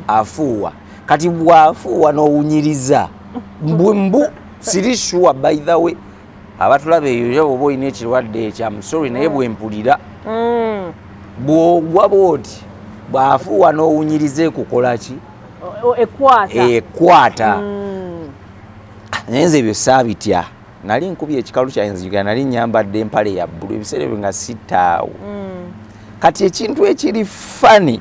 afuuwa. Kati bw'afuuwa n'owunyiriza, mbu mbu siri sure, by the way, abatulaba eyo, era oba olina ekirwadde ekyo, am sorry, naye bwempulira, bw'ogwa bwoti, bw'afuuwa n'owunyiriza, ekukola ki? Ekwata. Ekwata. Naye nze ebyo saabitya. Nali nkubye ekikalu kyange, nzijukira nali nyambadde empale ya bbulu ebiseera ebyo nga sittaawo. Kati ekintu ekiri funny,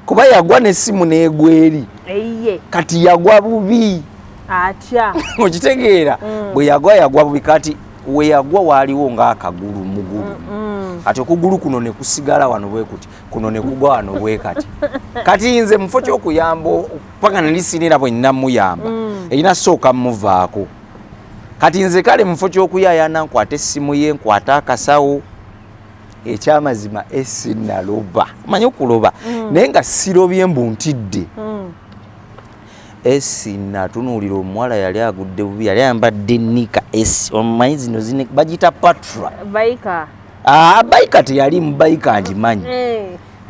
kuba yagwa n'essimu n'egwa eri. Eyiye. Kati yagwa bubi. Atya? Okitegeera? Bwe yagwa, yagwa bubi. Kati we yagwa waaliwo ng'akagulu mugulu. Kati okugulu kuno ne kusigala wano bwe kuti, kuno ne kugwa wano bwe kati. Kati nze mufo ky'okuyamba, paka nali sinira bwe nnamuyamba, erina sooka muvaako. Kati nze kale mufo ky'okuyayana nkwate essimu ye, nkwate akasawo, ekyamazima esi naloba, manyi okuloba, naye nga sirobye mbu ntidde. Esi natunuulira omuwala, yali agudde bubi, yali ayambadde nika esi, omanyi zino zine bagiyita patra. Bayika. Ah, bayika teyali mu bayika, ngimanyi.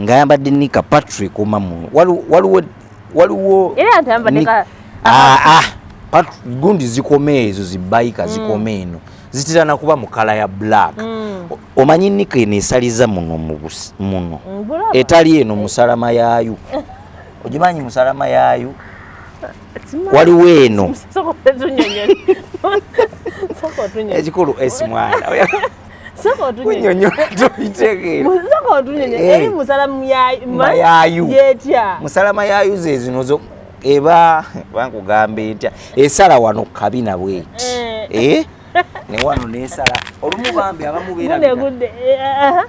Ng'ayambadde nika patra ekoma muno. Waliwo Era nti ayambadde Ah, ah, gundi zikoma ezo zibayika zikoma eno, zitera nakuba mu colour ya black. Omanyi nika eno esaliza muno mu muno. Mbulaba. Etali eno musalama yaayo, ogimanyi musalama yaayo? Simanyi. Waliwo eno. Sooka otunnyonnyole. Sooka otunnyonnyole. Ekikulu esi mwana Sooka otunnyonnyole. kunyonyola tobitegeera. Sooka otunnyonnyole. Eri musalamu Mayaayu. Yetya? Musalama yaayo ze zino zo eba bankugamba etya, esala wano kabina bweti. Eh? Ne wano nesala olumu, bambi abamu Guno beerabira. egudde. Aha.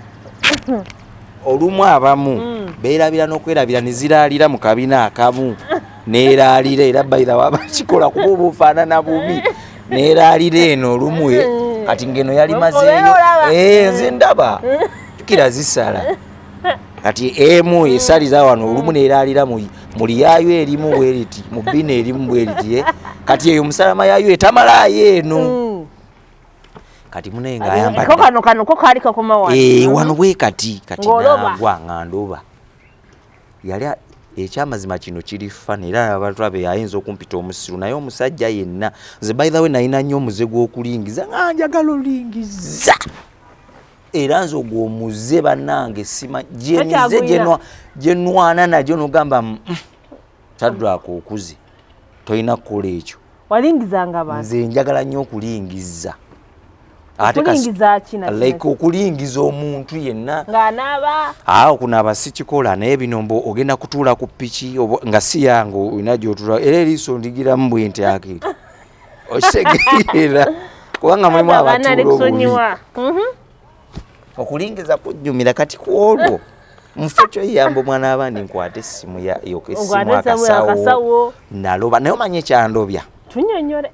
Olumu abamu beerabira n'okwerabira ne ziraalira mu kabina akamu, neeraalira era bayira wabakikola kuba oba ofaanana bubi, neeraalira eno olumu. Kati ngeno yali mazeeyo. Obeera olaba. Eh, nze ndaba jukira zisala, kati emu esaliza wano olumu neeraalira mu lyayo erimu bweriti, mu bina erimu bweriti. Kati eyo musalama yaayo etamalaayo eno. Kati munaye Ko ng'ayambadde kano ko kaali kakoma wano. Eh, wano bwe kati kati Ng'oloba. nagwa nga ndoba yali ekyamazima kino kiri funny, era abantu abe ayinza okumpita omusiru, naye omusajja yenna nze, by the way, nalina nnyo omuze gw'okulingiza, nga njagala olingiza, era nze ogwo omuze bannange sima gyemize. Tokyagulina. Gye nwana nagyo nogamba, Shadrack okuze, tolina kukola ekyo." Walingizanga abantu. Nze njagala nnyo okulingiza. Ate Okulingiza ki na like okulingiza omuntu yenna. Ng'anaaba. Aa, okunaaba sikikola, naye bino mbu ogenda kutuula ku piki nga si yange, olina gy'otuula, era eriiso ndigiramu bwe nti akiri okitegeera, kubanga mulimu Abaana abatuula obubi. alikusonyiwa. Okulingiza kujjumira. Kati ku olwo nfe kyoyamba omwana abandi, nkwate essimu esimu Okwate essimu akasawo akasawo. Naloba, naye omanye ekyandobya? Tunyonyole.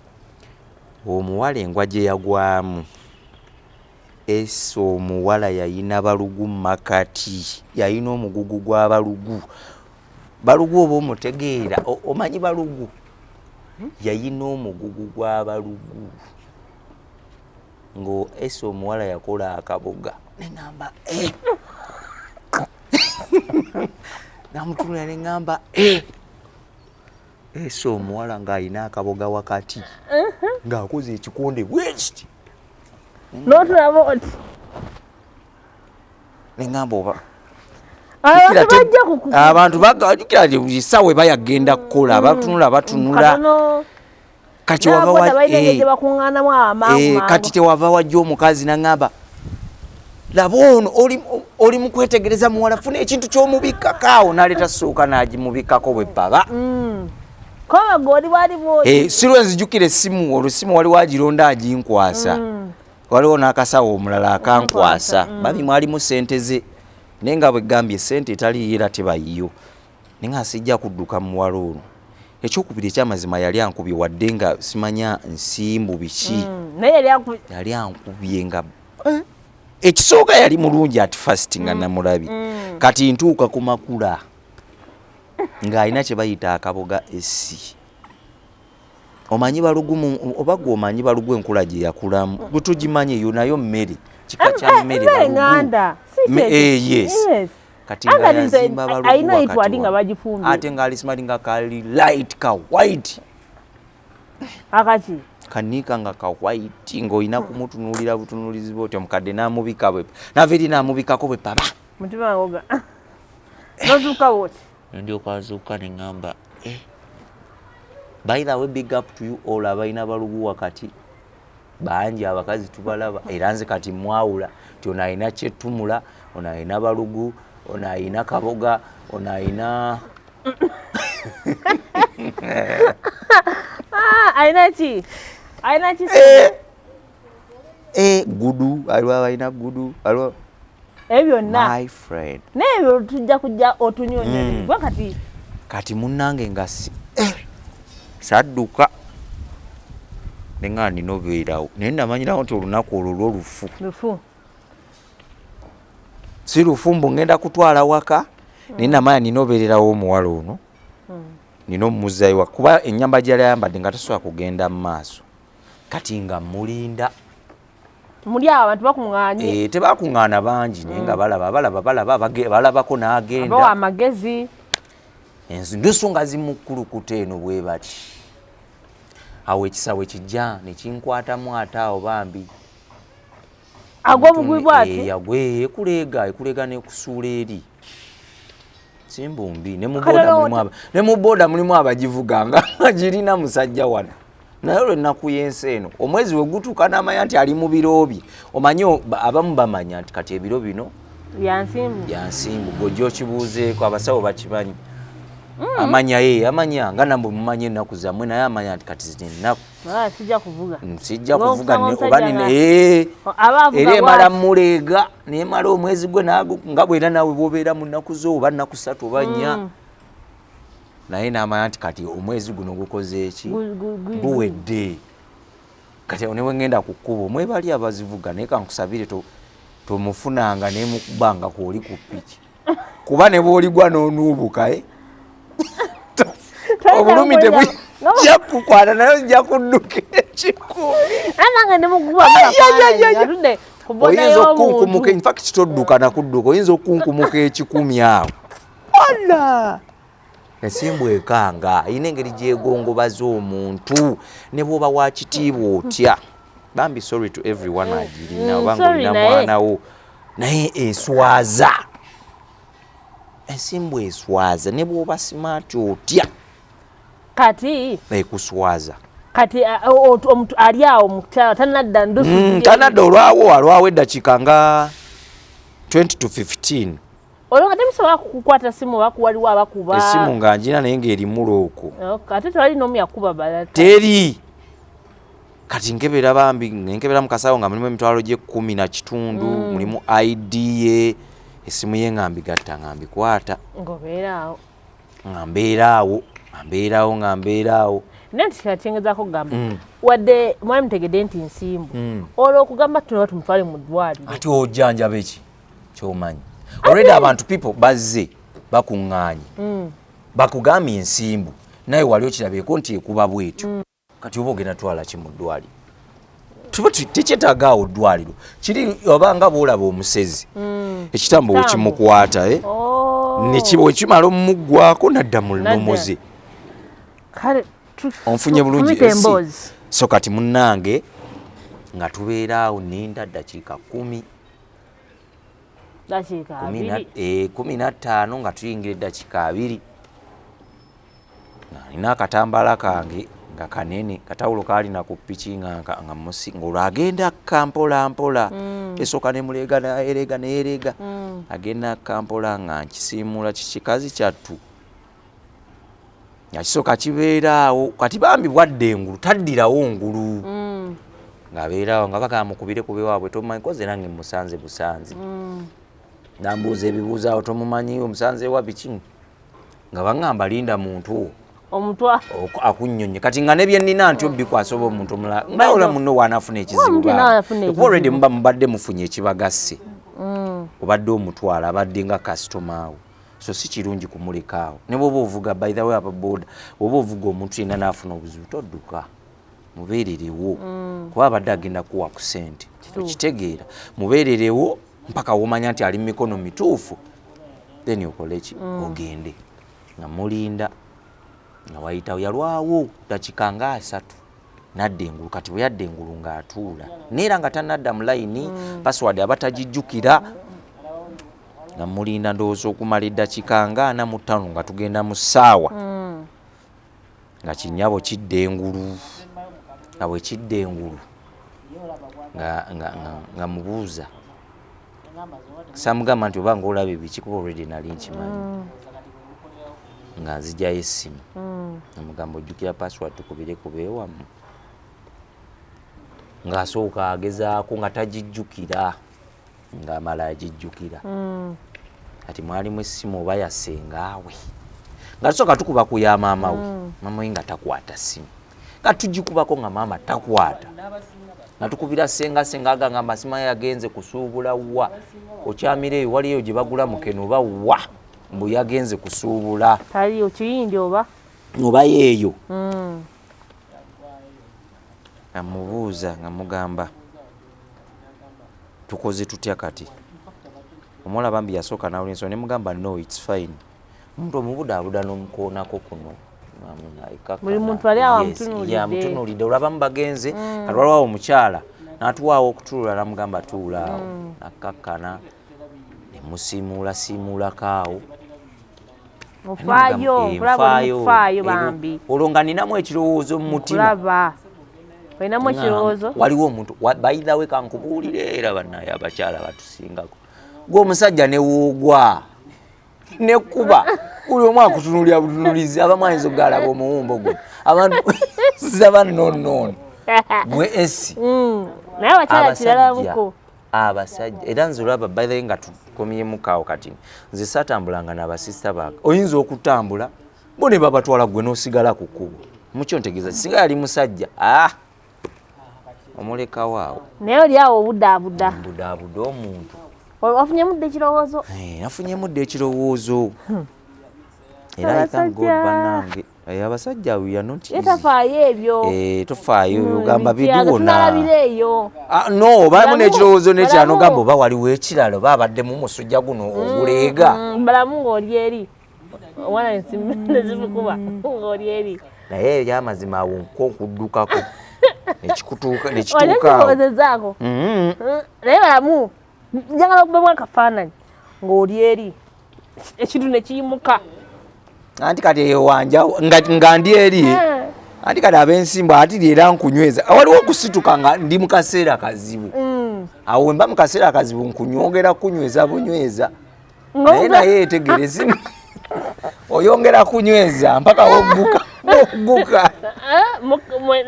Omuwala engwa gye yagwamu ese, omuwala yayina balugu makati, yayina omugugu gwa balugu. Balugu oba omutegeera? Omanyi balugu? Yayina omugugu gwa balugu ngo ese omuwala yakola akaboga, neŋamba eh. Namutunula neŋamba eh. Ese omuwala ng'ayina akaboga wakati ng'akoze ekikonde bwekiti. N'otulaba oti. Neŋamba oba Abantu bajja kuku abantu bagajukira nti buli ssaawa eba yagenda kukola, batunula batunula. Katono. Kati wava N'ababoda balina engeri gye bakuŋŋaanamu amangu mangu. Kati tewava wajja omukazi naŋŋamba, laba ono oli mu kwetegereza muwala, funa ekintu ky'omubikkako awo, n'aleeta ssuuka n'agimubikkako bwe baba. Koba gwe oli bwali bwoti. Si lwe nzijukira essimu, olwo essimu waliwo agironda aginkwasa, waliwo n'akasawo omulala akankwasa, babi mwalimu sente ze, naye nga bwegambye sente etaliyo era tebayiyo, naye nga sijja kudduka muwala ono. Ekyokubiri, ekyamazima yali ankubye, wadde nga simanya nsimbu biki. Naye yali Yali ankubye nga ekisooka yali mulungi at first nga namulabye. Kati ntuuka ku makula ng'alina kye bayita akaboga esi. Omanyi balugu oba gwe omanyi balugu enkula gye yakulamu, gwe tugimanyi eyo, nayo mmere kika kya mmere. Mmere Balugu. ŋŋanda. Si kyekyo. Yes. Yes. Kati nga Anga nze yazimba balugu alina wakati etwali nga wano. bagifumbye. Ate ng'ali smart, nga kali light ka white. Akaki. Kaniika nga ka white, ng'olina kumutunuulira butunuulizi bwotyo. Mukadde n'amubika bwe nava eri n'amubikako bwe paba. Mutima wange oga. N'ozuuka bwoti. Ndyoka azuuka ne ŋŋamba eh. By the way, big up to you all abalina balugu wakati, bangi abakazi tubalaba, era nze kati mwawula nti ono alina kyetumula, ono alina balugu, ono alina kaboga, ono alina Ah, alina ki? Alina ki? Eh, gudu, aliwo abalina gudu, aliwo Ebyo byonna. My friend. Naye ebyo tujja kujja otunyonyole. Kuba kati Kati munnange nga si sadduka, nenga nina obeerawo, naye namanyirawo nti olunaku olwo lwo lufu. Lufu. Si lufu mbu ngenda kutwala waka, naye namanya nina obeererawo omuwala ono, nina omumuzzayo waka, kuba ennyamba gyali ayambadde nga tasobola kugenda mu maaso. Kati nga mulinda. Muli awo abantu bakuŋŋaanye. Eh, tebakuŋŋaana bangi, naye nga balaba balaba balaba balabako n'agenda. Abawa amagezi. Endusu nga zimukkulukuta eno bwe bati awo, ekisawe kijja nekinkwatamu ate awo bambi. Agwa obugwi bwati. Eh, agwe ekuleega ekuleega nekusuula eri simbumbi ne mu Kale boda ne mu boda mulimu abagivuga nga girina musajja wano, naye olwo ennaku y'ensi eno omwezi we gutuuka n'amanya nti ali mu biro bye. Omanyi abamu bamanya nti kati ebiro bino Byansimbu. Byansimbu, gojja okibuuzeeko abasawo bakimanyi. Amanya ye amanya nga nambwe mumanyi ennaku zammwe, naye amanya nti kati zino ennaku Ah, sijja kuvuga. Sijja kuvuga Ng'okusanga oba omusajja aba avuga era emala bw'ati. muleega nemala omwezi gwe nago, nga bwera naawe bwobeera mu nnaku zo oba nnaku 3 oba 4, naye n'amanya nti kati omwezi guno gukoze eki? Guwedde. Kati awo newe ngenda ku kkubo mwebali abazivuga, naye kankusabire tomufunanga nemukubanga kwoli ku piki, kuba ne bwoligwa n'onuubuka eh? Obulumi tebujja kukwata, naye ojja kuddukira 1,000. Anange ne mukuba Ai, ai, ai, ai. atudde ku boda Oyinza okukunkumuka. y'omuntu. Infact todduka nakudduka, oyinza okukunkumuka 1,000 awo. Wala ensimbu ekanga, erina engeri gyegongobaza omuntu ne bwoba wa kitiibwa otya. Bambi, sorry to everyone agirina obanga Sorry, olina naye. mwana wo, naye eswaza, ensimbu eswaza ne bwoba smart otya. Kati Ekuswaza. Kati omuntu ali awo mukyalo tanadda ndusu. Tanadda, olwawo alwawo eddakiika nga 20 to 15. Olwo nga temusobola kukwata simu oba waliwo abakuba? Esimu nga njina, naye ng'erimu lock. Okay, ate tewali n'omu yakuba balata? Teri. Kati nkebera bambi, nkebera mu kasawo nga mulimu emitwalo gy'ekumi na kitundu, mulimu ID ye, esimu ye, nga mbigatta, nga mbikwata. Ng'obeera awo. Nga mbeera awo, nga mbeera awo, nga mbeera awo. Naye nti kati kyengezaako kugamba, wadde mwali mutegedde nti nsimbu, olwo okugamba tunoba tumutwale mu ddwaliro? Ate ojjanjaba eki kyomanyi already abantu, people bazze bakuŋŋaanye, bakugambye ensimbu, naye wali okirabyeko nti ekuba bwetyo. Kati oba ogenda twala ki mu ddwaliro? Tuba tekyetaaga awo ddwaliro kiri, oba nga bwolaba omusezi, ekitambo Kitambo. wekimukwata, eh? Oh. Wekimala omumuggwako nadda mu Nadda. lunomoze. Kale Onfunye bulungi? fumita Esi. emboozi. So kati munnange, nga tubeera awo, ninda ddakiika 10. Dakiika 20. 15, nga tuyingira eddakiika 20, nga nina akatambaala kange nga kanene, katawulo kaalina ku piki, nga musi ng'olwo agenda akka mpola mpola. Esooka nemuleega, nayereega, neyereega, agenda akka mpola, nga nkisiimuula kikikazi kyattu, nga kisooka kibeera awo. Kati bambi bwadda engulu, taddirawo ngulu, ng'abeera awo nga bagamba mukubire kube waabwe, tomumanyi, koze nange musanze busanzi. Nambuuza ebibuuzo awo, tomumanyi, omusanze wa biki, nga baŋŋamba linda muntu Omutwa akunnyonnye. Kati nga ne bye nnina ntyo bikwasa oba omuntu omulala ngaola munno waanaafuna ekizibu. Omuntu yenna wanaafuna Kuba already ekizibu. muba mubadde mufunye ekibagasse, obadde omutwala, abadde nga kasitoma wo, so si kirungi kumuleka awo. Ne bwoba ovuga, by the way, ababoda, bwoba ovuga omuntu yenna n'afuna obuzibu, todduka, mubeererewo, kuba abadde agenda kuwa ku ssente. Okitegeera? Mubeererewo mpaka womanya nti ali mu mikono mituufu, then okole ki? Ogende. Nga mulinda, nga wayitawo, yalwawo dakika nga 30, nadda engulu. Kati bwe yadda engulu ng'atuula, neera nga tanadda mu layini, password aba tagijjukira. Nga mulinda, ndowooza okumala eddakiika nga 45, nga tugenda mu ssaawa, nga kinnyabo kidda engulu. Nga bwe kidda engulu, nga mubuuza, samugamba nti oba ngaolaba ebiki, kuba already nali nkimanyi. Nga nzijayo essimu, namugamba, "Ojjukira password? Tukubire kubeewamu." Ng'asooka agezaako nga tagijjukira, ng'amala agijjukira. Kati mwalimu essimu oba yasengaawe, nga tusooka tukuba ku ya maama we, maama we nga takwata ssimu, nga tugikubako nga maama takwata, nga tukubira senga, senga agangamba simanyi yagenze kusuubula wa, okyamira eyo waliyo gye bagula mukene oba wa, mbu yagenze kusuubula. Tali okiyindi oba? Oba yeeyo. Nga mubuuza, nga mugamba, "Tukoze tutya kati?" Omuwala bambi yasooka nawula ensonga, ne mugamba, "No, it's fine." Omuntu omubudaabuda n'omukoonako kuno. Buli muntu ali awo amutunuulidde. Amutunuulidde, olabamu bagenze. Kati waliwo omukyala n'atuwaawo okutuula, namugamba, "Tuula awo." Nakkakkana, nemusiimuula siimuulako awo. Ofaayo. Eh, nkulaba oli nfaayo. mukufaayo. Ero- Bambi. Olwo nga ninamu ekirowoozo mu mutima. Kulaba olinamu ekirowoozo. Waliwo omuntu by the way, kankubuulire, era bannaye abakyala batusingako. Gwe omusajja newoogwa nekuba, buli omu akutunulira butunulizi, abamu ayinza okugalaba omuwumbo guno, abantu zaba nonono gwe esi. Naye abakyala kiralamuko. Abasajja, era nze olaba, by the way, nga tukomyemukaawo kati, nze saatambulanga n'abasista bange. Oyinza okutambula bo ne babatwala, gwe n'osigala ku kkubo. Mukyo ntegeeza, singa yali musajja, ah, omulekawo awo. Naye oli awo obudaabuda. Mbudaabuda omuntu. Wafunyemu dda ekirowoozo? Eh, nafunyemu dda ekirowoozo, era I thank God. Abasajja. Bannange. Eh, abasajja, we are not Ye easy. tafaayo ebyo. Eh, tofaayo, ogamba Biruwona, biduwona. tunalabira eyo. Ah, no, balimu n'ekirowoozo n'ekirala, Balamu. nogamba oba waliwo ekirala, oba abaddemu omusujja guno oguleega. Balamu ng'oli eri omwana nezimukuba ng'oli eri. Naye ebyamazima, awo nko nkuddukako nekikutuuka nekituuka awo. Olekikozezaako. Naye balamu, njagala okubemu akafaananyi ng'oli eri, ekintu nekiyimuka. Anti kati eyo wanja nga ndi eri. Eh. Anti kati ab'ensimbu ati era nkunyweza. Waliwo okusituka nga ndi mu kaseera kazibu. Awo wemba mu kaseera kazibu nkunyongera kunyweza bunyweza. Naye naye yetegereze, oyongera kunyweza mpaka wogguka wogguka.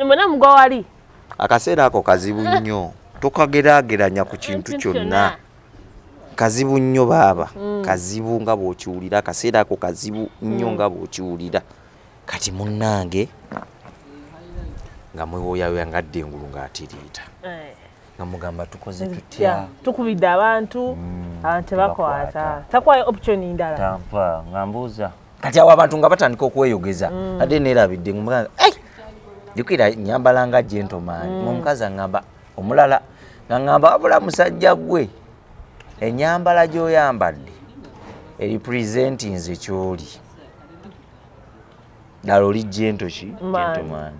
Mwena mugwa wali. Akaseera ako kazibu nnyo, tokageraageranya ku kintu kyonna. Kazibu nnyo baaba, kazibu nga bw'okiwulira. Akaseera ako kazibu nnyo nga bw'okiwulira. Kati munnange nga mwewoyawoya nga adda engulu ng'atiriita, nga mugamba tukoze tutya? Tukubidde abantu, abantu tebakwata. Takwayo option ndala. Tampa nga mbuuza. Kati awo abantu nga batandika okweyogeza, ate neerabidde ngumugamba, jjukira nyambala nga gentleman. Omukazi aŋŋamba omulala nga ŋŋamba, wabula musajja gwe, enyambala gy'oyambadde eripresentinze kyoli ddala oli gentle ki? Man. Gentleman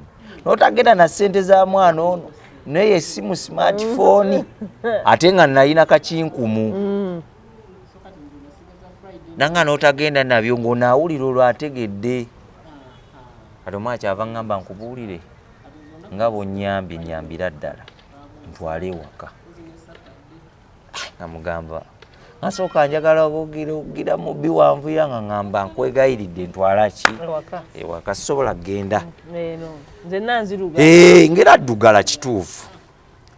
n'otagenda na ssente za mwana ono, naye esimu smartphone, ate nga nalina kakinkumu nanga n'otagenda nabyo, ng'onaawulira olwo ategedde. Kati omwana kyava ŋŋamba, nkubuulire nga bw'onnyambye, nyambira ddala ntwale ewaka. Nga mugamba nasooka njagala ogira ogira mu biwanvuya, nga ŋŋamba nkwegayiridde ntwala ki? Ewaka. Ewaka sisobola kugenda. Eno nze nanziruga. Eh, ngera addugala kituufu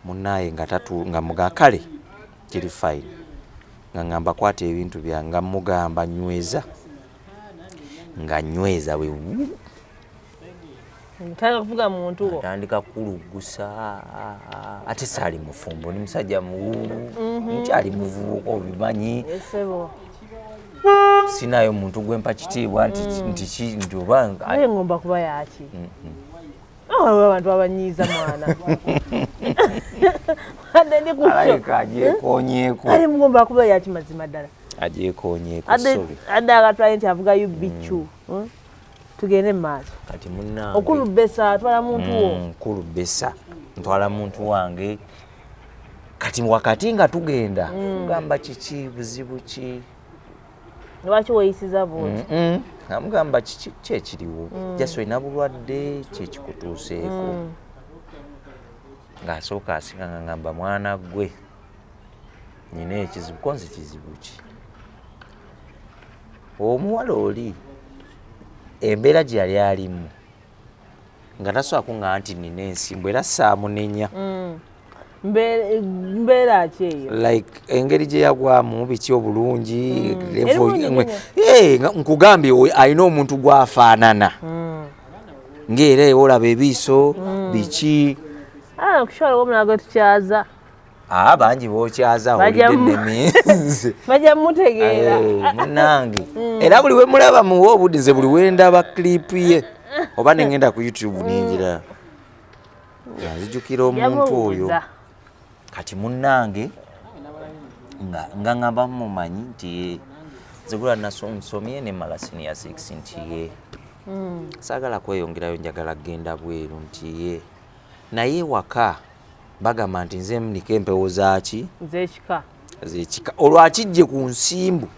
munaaye nga tatu nga muga kale kiri fine, nga ŋŋamba kwata ebintu byange, nga mugamba nyweza, nga nyweza bwe Tandika kuvuga muntu wo. Atandika kulugusa, ate saali mufumbo, ni musajja muwuulu, nkyali muvubuka, obimanyi. Esebo. Sinayo muntu gwempa kitiibwa nti nti ki nti oba Naye ngomba kuba yaki? Ah, waliwo abantu abanyiiza mwana. Adde ndi ku show. Alabika agyekonyeeko. Ali mugomba kuba yaki mazima ddala? Agyekonyeeko. Adde sorry. Adde akatwale nti avuga UBQ. Tugende mu maaso. Kati munnange Okulubesa atwala muntu wo. Kulubesa ntwala muntu wange. Kati wakati nga tugenda mugamba kiki, buzibu ki? Lwaki weeyisiza bw'oti? Amugamba kiki kyekiriwo, just olina bulwadde kyekikutuuseeko? Ng'asooka asinga nga ngamba mwana gwe nina ekizibu. Konze kizibu ki? Omuwala oli embeera gye yali alimu nga tasobola kuŋŋamba nti nina ensimbu, era saamunenya. Mbeera ki eyo? Like engeri gye yagwamu biki obulungi level- Ebirungi nnyo. Eh, nkugambye alina omuntu gwafaanana ng'era olaba ebiiso biki. Ah, kushwala omulala gwe tukyaza. Aa, bangi bookyaza. Bajja owulidde nemize. Bajja mutegeera. Munange, era buli we mulaba muwe obudde. Nze buli wendaba clip ye oba nengenda ku YouTube ningira nga nzijukira omuntu oyo. Yamubuuza. Kati munnange nga ngamba mumanyi nti ye nze gula nsomye nemala senior 6, nti ye saagala kweyongerayo, njagala kgenda bweru, nti ye naye waka bagamba nti nze niko empewo zaaki? Ez'ekika. Zekika. Olwo akijje ku nsimbu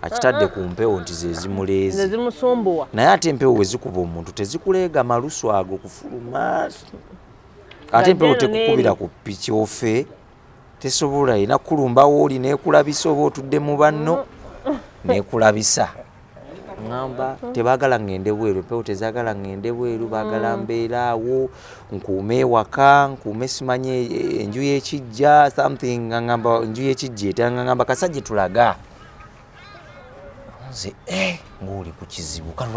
akitadde ku mpewo nti ze Nze zimuleeze. Zimusumbuwa. Naye ate empewo we zikuba omuntu tezikuleega malusu ago kufuluma, ate empewo Nga tekukubira n'eri. ku piki ofe, tesobola. Erina kukulumbawo oli nekulabisa oba otudde mu banno nekulabisa. Ŋŋamba tebaagala ŋŋende bweru, empewo tezaagala ŋŋende bweru, baagala mbeera awo nkuume ewaka, nkuume simanye enju y'ekijja something. Nga ŋŋamba enju y'ekijja etya? Nga ŋŋamba kasajja tulaga nze ng'oli ku kizibu kale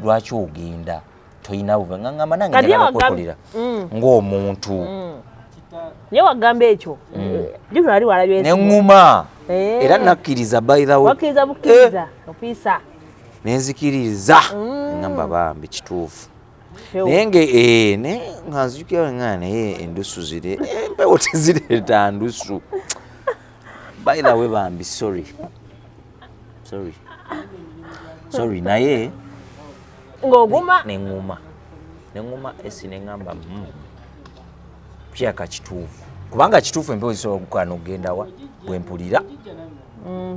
lwaki ogenda toyina buve? Nga ŋŋamba nange Kati njagala ye kwekolera ng'omuntu. Ye wagamba ekyo jukira wali walabye Ne ensigo. ŋŋuma. Eh. Era nakkiriza, by the way. Wakkiriza bukkiriza opiisa? Nenzikiriza, ŋŋamba bambi kituufu. Pewo. Naye nge naye nga nzijukira nga naye endusu zire, empewo tezireeta ndusu. By the way bambi sorry, sorry, sorry, naye Ng'oguma. Neŋŋuma, neŋŋuma esi neŋŋamba kyaka kituufu, kubanga kituufu empewo zisobola okugaana okugenda wa bwe mpulira.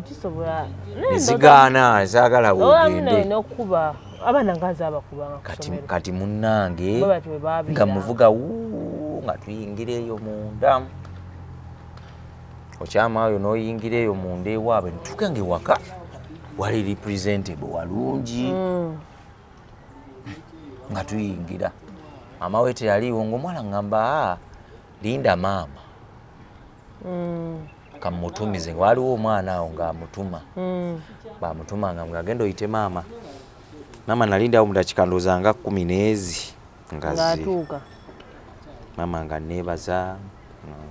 Kisobola. Nezigaana, zaagala Olamu bwogende. n'okukuba. Abaana nga nze abakubanga ku Kati, ssomero. kati munnange Bwe batyo bwe baabeeranga. nga muvuga wuu, nga tuyingira eyo munda, okyama oyo n'oyingira eyo munda ewaabwe, ntuuke nga ewaka wali representable walungi. Nga tuyingira, maama we teyaliiwo, ngaomuwala ngamba, "Ah, linda maama kamutumize." Nga waliwo omwana awo ng'amutuma, bamutuma nga agenda oyite maama. Maama nalindawo mu dakiika ndowooza nga 10 n'ezi nga ze Ng'atuuka. Maama nga neebaza,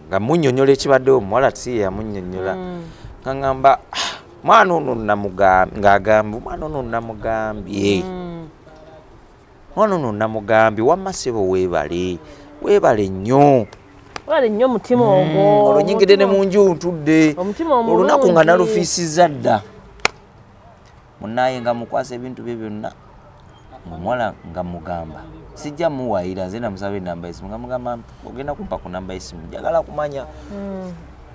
nga munnyonnyola ekibaddewo. Omuwala si ye yamunnyonnyola, nga ŋŋamba, "Ah, mwana ono ng'agamba omwana ono namugambye, mwana ono namugambye. Wamma ssebo, weebale, weebale nnyo." Wale nnyo omutima ogwo. Olwo nyingidde ne mu nju ntudde. Omutima omulungi. Olunaku nga nalufiisizza dda munaaye, nga mukwasa ebintu bye byonna, omuwala nga mugamba sijja muwayira, nze namusaba enamba yesimu, nga mugamba ogenda kumpa ku namba yesimu, njagala kumanya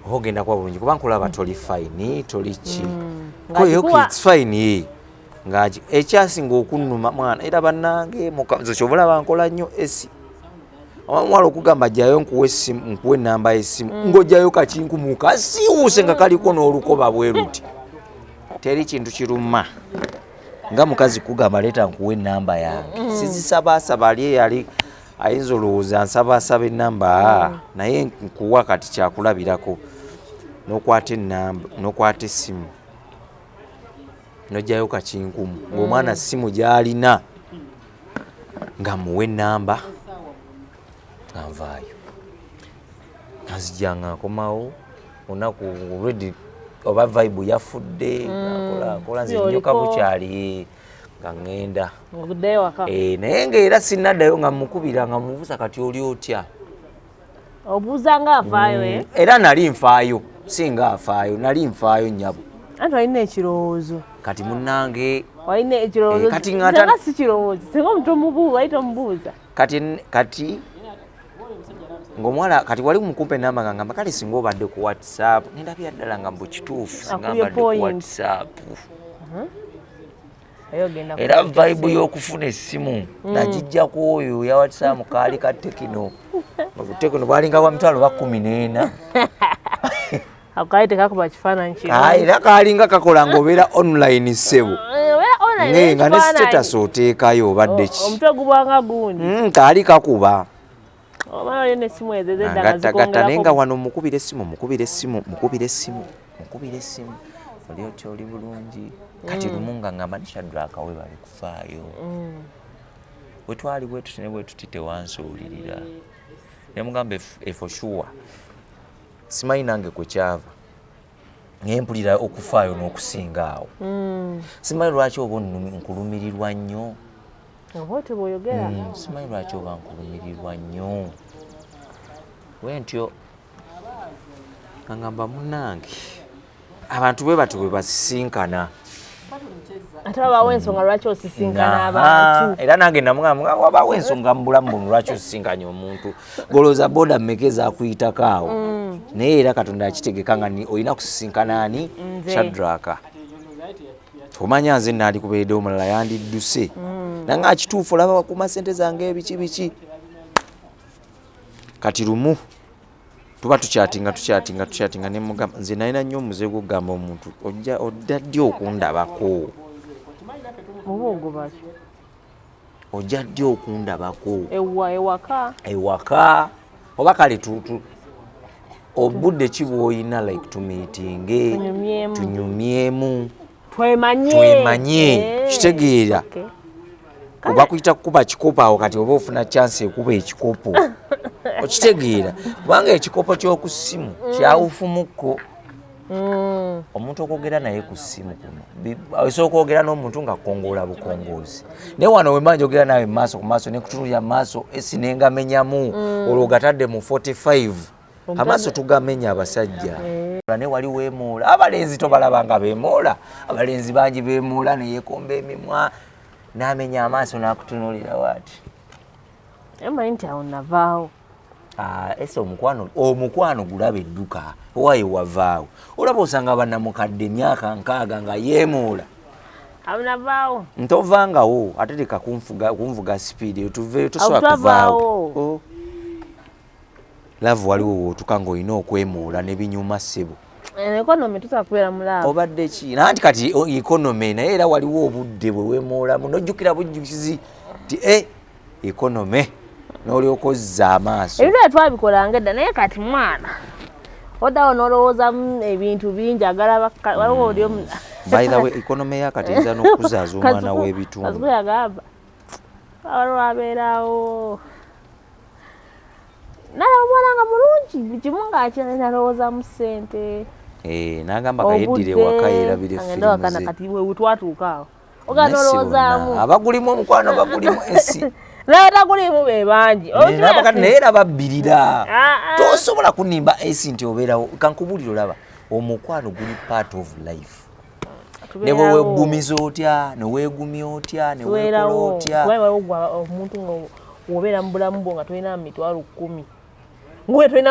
oba ogenda kuba bulungi, kuba nkulaba toli fine, toli ki. Koyo, Ng'agikuwa. It's fine ye. Ng'agi ekyasinga okunnuma mwana era bannange nze kyova olaba nkola nnyo esi omuwala okugamba jjayo nkuwe essimu, nkuwe enamba y'essimu, ng'ojjayo kakinkumu kasiiwuuse nga kaliko n'olukoba bwe luti. Teri kintu kiruma nga mukazi kugamba leeta nkuwe enamba yange. Sizisabaasaba, ali eyali ayinza olowooza nsabaasaba enamba, naye nkuwa kati kyakulabirako. N'okwata enamba, n'okwata essimu, n'ojjayo kakinkumu ng'omwana simu gy'alina, nga muwa enamba, nga nvaayo, nga nzija, nga nkomawo olunaku already oba vibe yafudde, nga nkola nkola nze nnyoka Oliko. Bukyali nga ŋŋenda. Ng'oddayo waka. Eh, naye ng'era sinnaddayo, nga mukubira, nga mubuuza kati oli otya. Obuuza nga afaayo, eh? Era nali nfaayo, singa afaayo, nali nfaayo nnyabo. Anti walina ekirowoozo. Kati munnange Walina ekirowoozo. Eh, kati nga Singa si kirowoozo, singa omuntu omubuuza, wali tomubuuza. Kati ng'omuwala kati wali mukumpa enamba, nga ngamba kale singa obadde ku WhatsApp, nendabira ddala nga mbu kituufu singa Akubye mbadde ku point. WhatsApp. Naye ogenda Era kukozesa. vibe y'okufuna essimu nagijja ku oyo ya WhatsApp, kaali ka Tecno. Tecno bwalinga bwa mitwalo ba 14. Ako kaali tekakuba kifaananyi kirungi. Era kaalinga kakola ng'obeera online ssebo. Eh, obeera online, Naye nga ne ekifaananyi. status oteekayo obadde ki. Omutwe gubwanga gundi. Kaali kakuba. Oba olina essimu ezo ez'edda nga Ngattagatta naye nga zikwongerako. wano mukubira essimu, mukubira essimu, mukubira essimu, mukubira essimu, oli otya, oli bulungi. Kati lumu nga ngamba ne Shadraka we bali kufaayo, wetwali bwetuti ne bwetuti, tewansuulirira, ne mugamba for sure simanyi nange kwe kyava, naye mpulira okufaayo n'okusinga awo. Simanyi lwaki oba nkulumirirwa nnyo. Oba otyo bw'oyogera. Simanyi lwaki oba nkulumirirwa nnyo bwentyo. Agamba munnange abantu bwe batyo bwe basisinkana. Ate wabaawo ensonga lwaki osisinkana Aha, abantu. Era nange namugamba wabaawo ensonga mu bulamu buno lwaki osisinkanye omuntu, golowooza boda mmeka ezakuyitako awo, naye era Katonda akitegeka nga olina kusisinkana ani? Nze. Shadraka. Omanya nze naali kubeeredde omulala yandidduse nange akituufu olaba wakuma sente zange ebiki biki. Kati lumu tuba tukyatinga, tukyatinga, tukyatinga, nemugamba nze nalina nnyo omuze gwokugamba omuntu ojja odda ddi okundabako. Muba ogoba ki? Ojja ddi okundabako? Ewa ewaka. Ewaka oba kale obudde ki bw'olina like tumiitinge. Tunyumyemu. Tunyumyemu. Twemanye. Twemanye. Eh, Kitegeera. okay. Oba kuyita kukuba kikopo awo, kati oba ofuna chance ekuba ekikopo, okitegeera, kubanga ekikopo ky'oku ssimu kyawufumukko. Omuntu okwogera naye ku ssimu kuno osooka okwogera n'omuntu nga kongoola bukongoozi, naye wano wemba njogera naawe maaso ku maaso, nekutunulira mu maaso esi nengamenyamu, olwo ogatadde mu 45 amaaso tugamenya abasajja. Naye wali weemoola, abalenzi tobalaba nga beemoola, abalenzi bangi beemoola neyekomba emimwa n'amenya amaaso n'akutunuulira waati. Emanyi nti awo navaawo. Ah, ese omukwano gulaba edduka owaye wavaawo, olaba osanga bannamukadde emyaka 60 nga yeemoola. Amunavaawo. Ntovangawo, ate leka kunvuga speed, tuveeyo, tosobola Awo kuvaawo. twavaawo. Oh. Love waliwo wootuka ng'olina okwemuula ne binyuma, ssebo. Economy, tusobola kubeera mu love. Obadde ki nanti kati economy, naye era waliwo obudde bwe weemuulamu nojjukira bujjukizi nti e economy, n'olyoka ozza amaaso. Ebintu ebyo twabikolanga edda, naye kati mwana oddawo n'olowoozamu ebintu bingi agalaba waliwo oli By the way, economy yakati eyinza n'okuzaaza omwana w'ebitundu. Kasuku yagamba waliwo abeerawo nalaba omwana nga mulungi, buli kimu ng'akyalowoozamu ssente. Eh, n'agamba kayeddire ewaka yerabire agende waka. firimu ze. Nakati we twatuuka awo ogenda Naye si n'olowoozaamu. bonna. Abagulimu omukwano bagulimu ensi. N'abatagulimu be bangi. Naye era babbirira. Ah, ah. Tosobola kunimba ensi nti obeerawo. Kankubulire, olaba omukwano guli part of life, ne bwe weggumiza otya, ne weegumya otya, ne weekola tubeerawo otya. Kuba waliwo gwe omuntu nga wobeera mu bulamu bwo nga tolina 100,000, nguwe tolina.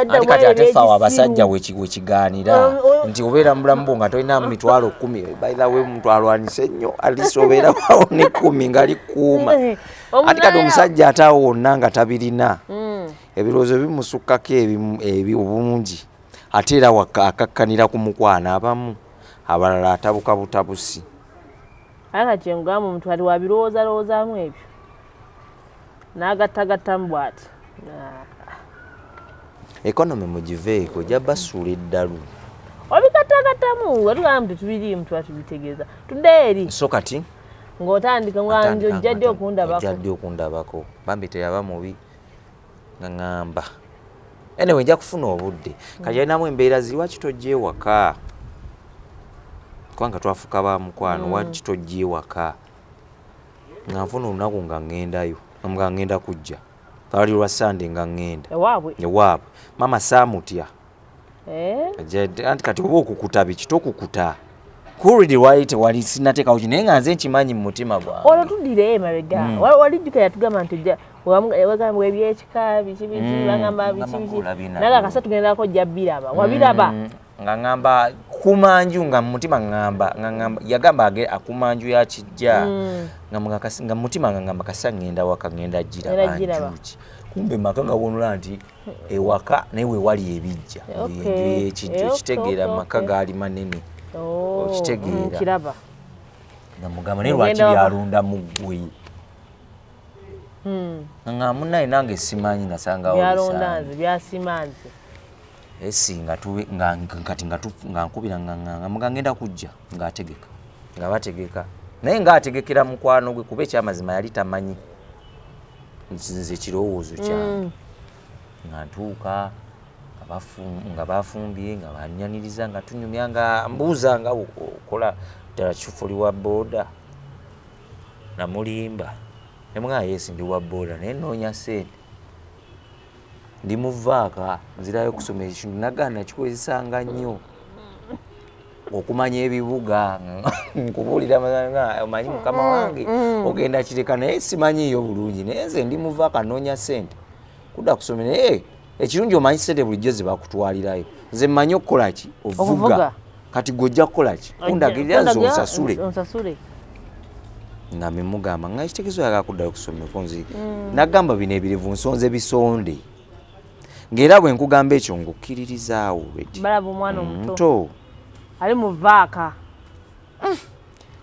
Ate kati ate ffe awo abasajja wekigaanira nti obeera mu bulamu bwo nga tolina 100,000. By the way, omuntu alwanise nnyo, at least obeera wawo ne 10 nga likuuma. Ate kati omusajja ate awo wonna nga tabirina, ebirowoozo bimusukkako ebi obungi, ate era akakkanira ku mukwano abamu, abalala atabuka butabusi. Ate kati kyengugamba, omuntu kati wabirowoozalowoozaamu ebyo n'agattagattamu bw'ati. Ah. Economy mugiveeko, ojja basuula eddalu. Obigattagattamu, wetugamba nti tubiriimu, tuba tubitegeeza. Tudde eri. So kati Ng'otandika nga nze ojja ddi okundabako? Ojja ddi okundabako? Bambi teyaba mubi, nga ŋŋamba anyway nja kufuna obudde. Kati alinamu embeera ziri, waki tojja ewaka? Kubanga twafuuka ba mukwano. Waki tojja ewaka? Nga nfuna olunaku nga ŋŋendayo, nga ŋŋenda kujja, lwali lwa Sande, nga ŋŋenda ewaabwe. Ewaabwe. Maama saamutya. Eh? Anti kati oba okukuta biki, tokukuta kulidi, lwali tewali sinateekawo ki, naye nga nze nkimanyi mu mutima gwange. Olwo tuddireyo emabega. Wali jjuka yatugamba nti ojja wagamba ebyekika biki biki, bagamba biki Ngamba biki. olabye nabyo. Naye akasa tugendako, ojja biraba, wabiraba. Nga ŋŋamba kumanju, nga mu mutima ŋŋamba, nga ŋŋamba yagamba akumanju yakijja, nga mu mutima nga ŋŋamba kasa ŋŋenda waka, ŋŋenda Ŋŋenda giraba. giraba. Njuki kumbe maka nga wonula nti ewaka naye wewali ebijja, enju y'ekijja. Okitegeera? Maka gaali manene. Oh, Okitegeera? Kiraba. Nga mugamba naye lwaki Ogenda waka. byalunda mu ggwe? Nga munaye nange simanyi, nasangawo Byalonda bisaanyi. nze, byasima nze. Esi nga tuwe nga kati nga nga nkubira, nga nga nga ngenda kujja, ng'ategeka, nga bategeka, naye ng'ategekera mukwano gwe, kuba ekyamazima yali tamanyi nze kirowoozo kyange. Nga ntuuka, nga bafumbye, nga banyaniriza, nga tunyumya, nga mbuuza nga okola ddala kifuli wa booda. Namulimba nemugamba, yes, ndi wa booda, naye noonya ssente, ndi muvaaka, nzirayo kusoma. Ekintu nagaana nakikozesanga nnyo okumanya ebibuga. Nkubuulira amazima, omanyi mukama wange ogenda kireka, naye simanyiiyo bulungi, naye nze ndi muvaaka, noonya ssente kudda kusoma. Naye ekirungi omanyi ssente bulijjo ze bakutwalirayo, nze mmanyi okukola ki? Ovuga. Okuvuga. Kati gwe ojja kukola ki? Kundagirira nze onsasule. Onsasule. Nga memugamba nga ekitegezo yagala kuddayo kusomeko, nze nagamba bino ebirevu nsonze bisonde, ng'era bwe nkugamba ekyo ngukkiririzaawo already. Balaba omwana omuto muto ali mu vaaka.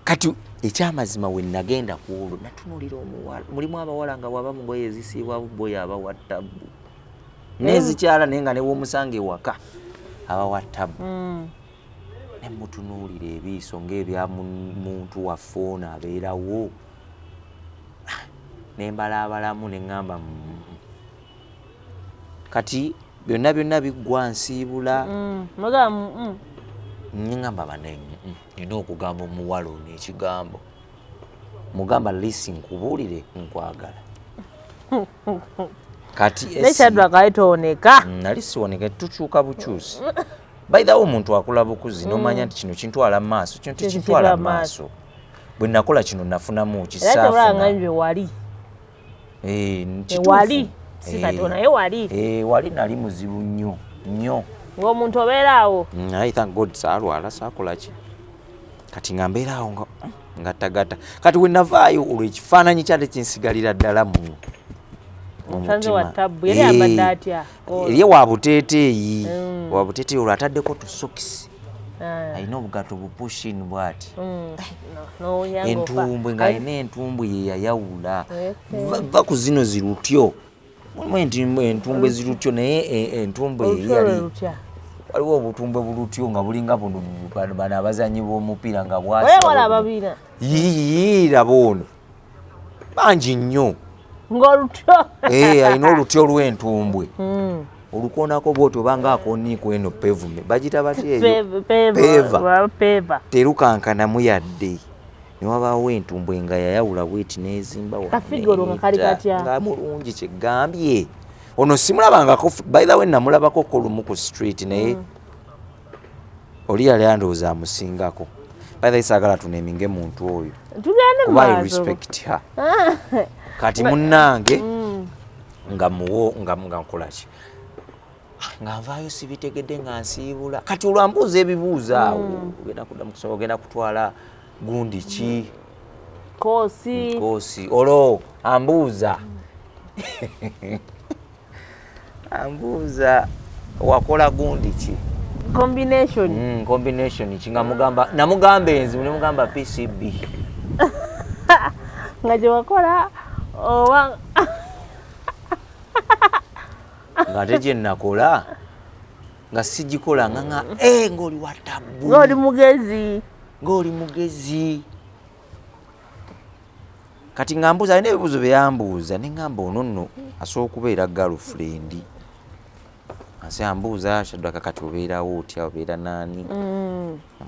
Kati ekyamazima we nagenda ku olwo natunuulira omuwala, mulimu abawala nga waba mu ngoye ezisiibwa boya abawa tabbu n'ezikyala, naye nga newomusanga ewaka abawa tabbu. Nemutunuulira ebiiso ng'ebya muntu waffe ono abeerawo, nembalaabalamu, neŋŋamba, Kati byonna byonna biggwa, nsiibula." Mugamba, Neŋŋamba bane, nina okugamba omuwala ono ekigambo, mugamba lisi nkubuulire, nkwagala." Kati Naye Shadrack ali tooneka. Nali siwoneka, tukyuka bukyusi. By the way, omuntu akula bukuzi nomanya nti kino kintwala mu maaso, kino Kino tekintwala kintwala mu mu maaso. Bwe nakola kino nafunamu ki? Era tewulanga Saafuna. nje wali. Eh, kituufu. Wali si kati, Eh, naye wali eh, wali nali muzibu nnyo nnyo. Ng'omuntu obeera awo. Naye thank God saalwala, saakola ki. Kati nga mbeera awo nga ngattagatta. Kati we navaayo olwo ekifaananyi kyate kinsigalira ddala mu Omusanze wa mutima. tabbu yali ayambadde atya? Eri wa buteeteeyi, wa buteeteeyi, olwo ataddeko tusokisi, Ah. alina obugato bupushin bwati, N'owunya ng'ofa. entumbwe ng'alina entumbwe ye yayawula. Okay. Va ku zino zirutyo, mulimu entumbwe zirutyo, naye entumbwe ye Olutyo lwe yali lutya? Waliwo obutumbwe bulutyo nga bulinga buno bano abazanyi b'omupiira nga Oye bwasi. wala ababiina. Yiiraba ono bangi nnyo. Ng'olutyo. Eh, alina olutyo lw'entumbwe olukoonako bwoti obanga akoniiko eno pevume bagita batya eyo? Peva. Peva. Terukankanamu yadde, newabaawo entumbwe nga yayawula bweti n'ezimba wano. Kafiga olwo nga kali n'eyita. katya? Nga mulungi, kyegambye ono simulabangako. By the way, namulabako ko lumu ku street, naye oli yali andowooza amusingako. By the way, saagala tuneminge muntu oyo Tugende mu kuba I maaso. respect her. Kati munnange nga muwo nga nkolaki, nga nvaayo sibitegedde, nga nsiibula. Kati olwambuuza ebibuuzo awo, ogenda kudda mu kusoma, ogenda kutwala gundi ki? Koosi. Koosi. Olwo ambuuza wakola gundi ki? Combination. Combination ki? Nga mugamba, namugamba enzibu, nemugamba PCB. Nga gye wakola oba Nga ate gye nakola nga sigikola nga eh, ng'oli wa tabbu. Ng'oli mugezi. Ng'oli mugezi. Kati nga mbuuza, alina ebibuuzo bye yambuuza, ne ŋŋamba ono nno asobola okubeera girlfriend. Ase ambuuza, "Shadraka, kati obeerawo otya? Obeera naani?"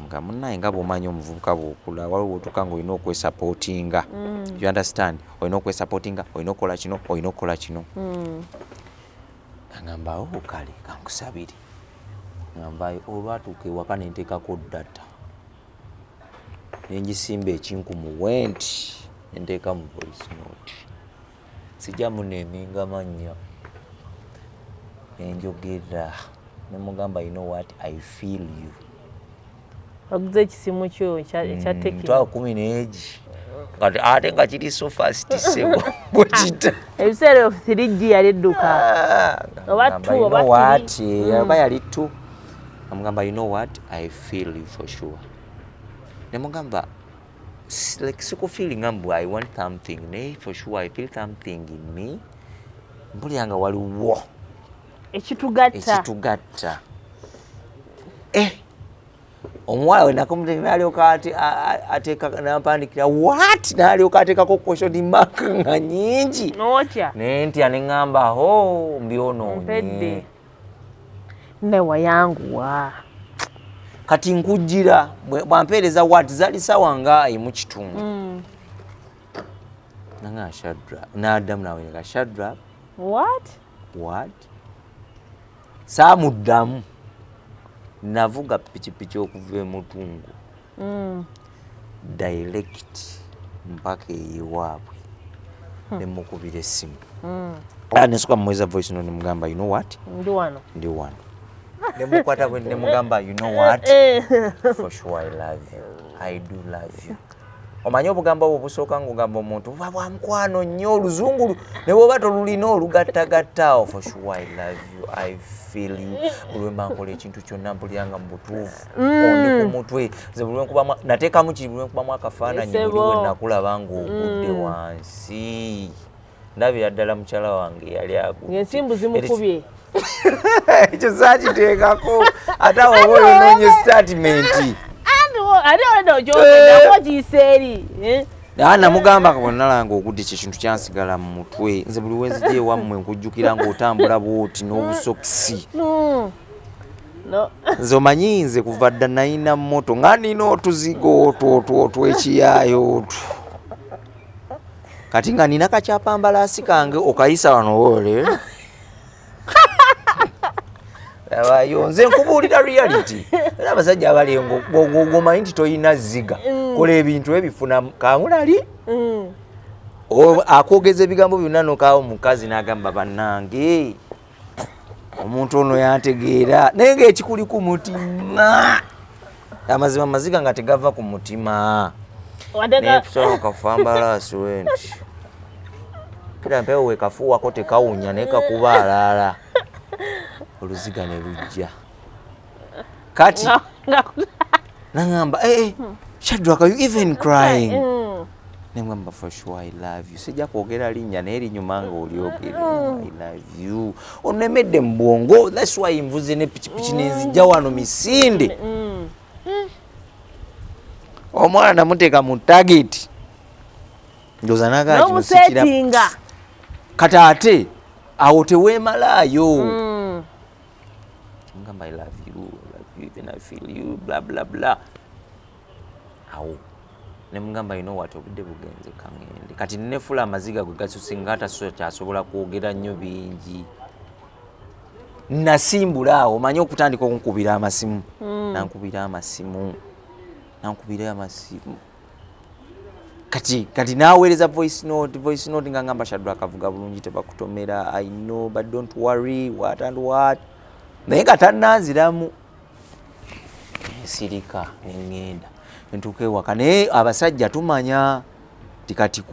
Nga munnaye, nga bw'omanyi omuvubuka bw'okula, waliwo bw'otuuka ng'olina okwesapootinga, you understand? Olina okwesapootinga, olina okukola kino, olina okukola kino. Agamba, "O kale kankusabire." Nga nvaayo, olwatuuka ewaka nenteekako data, nengisimba ekinkumu wenti, nenteeka mu voice note, sijja muneeminga mannya, nenjogera nemugamba, "You know what, I feel you." Waguze ekisimu kyo ekya Tecno? Mitwalo 10 n'egi. Kati ate nga kiri so fast, sebo, bwekita. Ebiseera ebyo 3G yali edduka. Oba two, oba what, three. oba yali two. Amugamba, "You know what, I feel you for sure." Nemugamba, like sikufeelinga mbu I want something, naye for sure I feel something in me, mpulira nga waliwo ekitugatta. Ekitugatta. Eh, omuwala we nakomuteka nalyoka ateeka nampandikira what, nalyoka ateekako question mark nga nyingi. N'otya. Nentya, neŋŋamba, ho, mbyonoonye. Mpedde newayanguwa. Kati nkujjira bwampeereza what, zali sawa nga 1:15. Nanga Shadra n'addamu naweneka, "Shadra." What? What? Saamuddamu, navuga pikipiki okuva emutungo direct mpaka eyewaabwe, nemukubira essimu. Ah, nesoka mumuweza voice note, nemugamba, "You know what?" Ndi wano. "Ndi wano." Nemukwata bwe, nemugamba, "You know what? For sure I love you, I do love you." Omanyi obugambo obwo busooka ngaogamba omuntu buba bwa mukwano nnyo, oluzungu ne bwoba tolulina olugattagatta awo. "For sure I love you, I feel you. Buli lwe mba nkola ekintu kyonna mpulira nga mu butuufu ondi ku mutwe nze. Buli lwenkubamu nateekamu kiri, buli lwenkubamu akafaananyi, buli Ssebo. we nakulaba ng'ogudde wansi, ndabira ddala mukyala wange yali agudde." Ng'ensimbu zimukubye. Ekyo saakiteekako, ate awo oba oyonoonye statement. Ate oleda okyogedde okiyisa eri, eh? Aa, namugamba bwenalanga ogudde, ekyo ekintu kyansigala mu mutwe. Nze buli wenzija ewammwe nkujjukira ng'otambula bwoti n'obusokisi. No. Nze omanyi nze kuva dda nayina moto nga nina otuzigo otwo otwo otwekiyaayo otwo. Kati nga nina kakyapambalaasi kange okayisa wano ole labayo. Nze nkubuulira reality, era abasajja abali ngomanyi nti toyina ziga kola ebintu ebifuna kamulali. Akwogeza ebigambo byonna nokaawo omukazi n'agamba, "Bannange, omuntu ono yantegeera," naye ngaekikuli ku mutima. Amazima maziga nga tegava ku mutima. Wadde Nekusaba kafambalaasi we nti kira mpewo wekafuuwako tekawunya naye kakuba alaala, oluziga ne lujja. Kati naŋamba, "Hey, Shadrack, are you even crying?" Nemugamba, "For sure, I love you." Sijja kwogera linnya naye linyuma nga olyogere. "I love you, onemedde mu bwongo, that's why nvuze ne pikipiki nenzijja wano misinde." Omwana namuteeka mu target, ndowooza nagaa kino sikira. N'omusetinga. Kati ate awo teweemalaayo. Ngamba, "I love you, I love you, even I feel you, bla bla bla." Awo nemugamba, "You know what, obudde bugenze, kaŋŋende." Kati nefula amaziga gwe gasuse nga atakyasobola kwogera nnyo bingi. Nasimbula awo, omanyi okutandika okunkubira amasimu, nankubira amasimu, nankubira amasimu. Kati naweereza voice note, voice note nga ngamba, "Shadrack, akavuga bulungi, tebakutomera, I know, but don't worry, what and what." Naye nga tannanziramu. Nsirika neŋŋenda ntuuka ewaka. Naye abasajja tumanya nti kati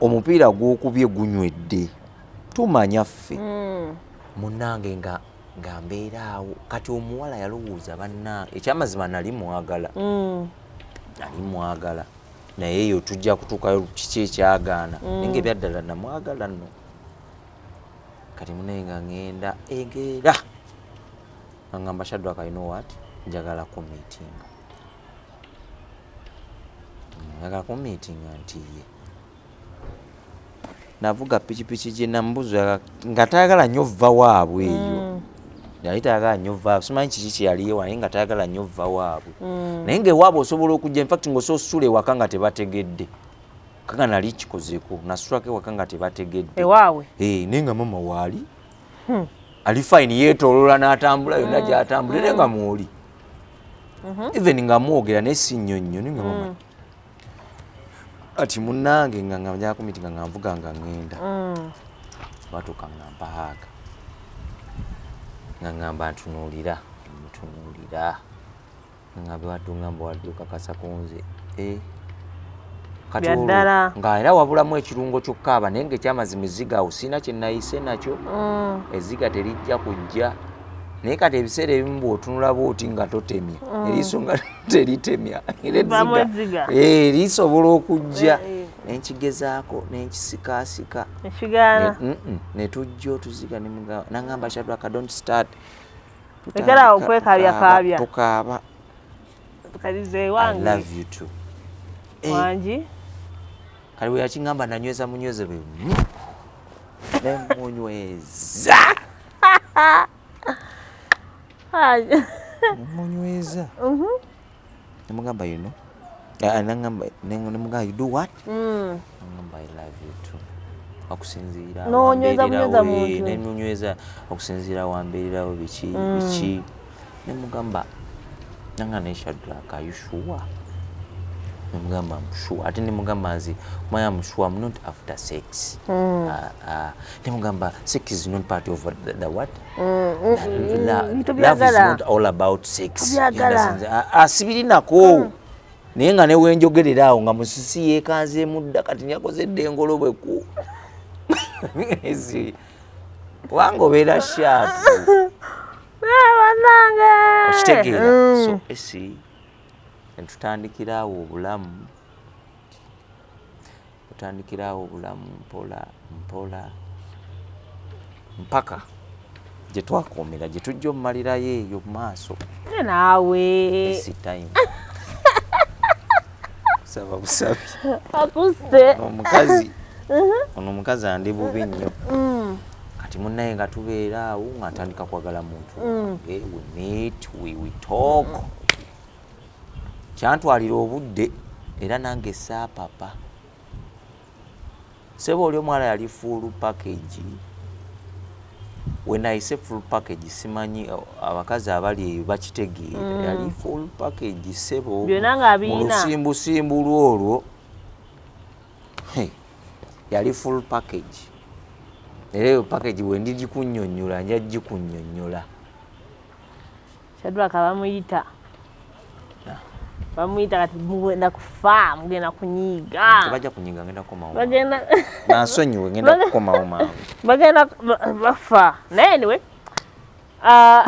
omupiira gwokubye gunywedde, tumanya ffe. Munnange nga mbeera awo, kati omuwala yalowooza banna ekyamazima nali mwagala. Nali mwagala, naye eyo tujja kutuukayo kiki ekyagaana. Naye nga ebyaddala namwagala nno. Kati munaye nga ŋŋenda engeera nga ŋŋamba, "Shadrack, you know what, njagala kumeetinga, njagala kumeetinga." Nti ye navuga pikipiki gye namubuuza nga tayagala nnyo vva waabwe eyo. Yali tayagala nnyo vva, simanyi kiki kyeyaliyo, naye nga tayagala nnyo vva waabwe. Naye ngaewaabwe osobola okujja, infact ngaosobola osula ewaka nga tebategedde. Kanga nali kikozeeko, nasulako ewaka nga tebategedde. Ewaabwe? Eh, naye nga mama waali ali fine, yeetoolola n'atambula yonna gy'atambula, naye nga mwoli even nga mwogera naye si nnyo nnyo. Naye nga mama ati munnange nga njagala kumeetinga, nga nvuga nga ŋŋenda, batuuka nga mpa hug, nga ŋŋamba ntunuulira, mutunuulira, nga wadde ŋŋamba wadde okakasa ku nze. Eh, kati olwo Byaddala. nga era wabulamu ekirungo kyokkaaba, naye nga ekyamazima ezziga awo sirina kye nayise nakyo. Ezziga terijja kujja, naye kati ebiseera ebimu bw'otunula bwoti nga totemya, eriiso nga teritemya, era Livaamu ezziga ezziga. Eh, lisobola okujja. Eh, eh. Nenkigezaako nenkisikaasika. Ekigaana. Ne tujja otuziga naŋŋamba, "Shadrack, don't start." Lekera awo Tutandika, okwekabyakaabya. tukaaba. Kalize. "I Ewange. love you too." Eh, Wangi. Kali bwe yakiŋŋamba nanyweza munyweze bwe nemunyweza. Nemunyweza, nemugamba, you know, Ah, naŋŋamba, nemugamba, "You do what?" Naŋŋamba, "I love you too." Okusinziira N'onyweza wambeererawo, bunyweza muntu. Nemunyweza okusinziira wambeererawo biki biki. Nemugamba nanga ne, "Shadrack, are you sure?" Nemugamba, "I'm sure." Ate nemugamba, "Nze maya, I'm sure I'm not after sex." Ah, ah. Nemugamba, "Sex is not part of the what? Love is Tobyagala. not all about sex." Tobyagala. Ah, ah, sibirinako. Naye nga newenjogerera awo nga musisi yekanzeemu dda, kati nyakoze edda engolo bweku kubanga obeera sharp. Bannange. Okitegeera? So esi netutandikira awo obulamu, tutandikira awo obulamu mpola mpola mpaka gye twakomera, gye tujja omumalirayo eyo mu maaso. Ye naawe. Esi time saba busabi. Akusse. Omukazi ono, omukazi andi bubi nnyo. Kati munnaye nga tubeera awo nga ntandika kwagala muntu wange. We meet, we talk. Kyantwalira obudde era nange saapapa seba. Oli omwala yali full package. When I say full package, simanyi abakazi abali eyo bakitegeera. Yali full package sebo. Byonna ng'abiyina. Mu lusimbusimbu lwolwo. Hey, yali full package. Era eyo package bwe ndigikunnyonnyola, nja gikunnyonnyola. Shadrack bamuyita. Bamuyita kati mugenda kufa, mugenda kunyiiga. Tebajja kunyiga, ngenda kukomawo mangu. Bagenda Bansonyiwe, ngenda kukomawo mangu. Bagenda bafa. Naye anyway, ah,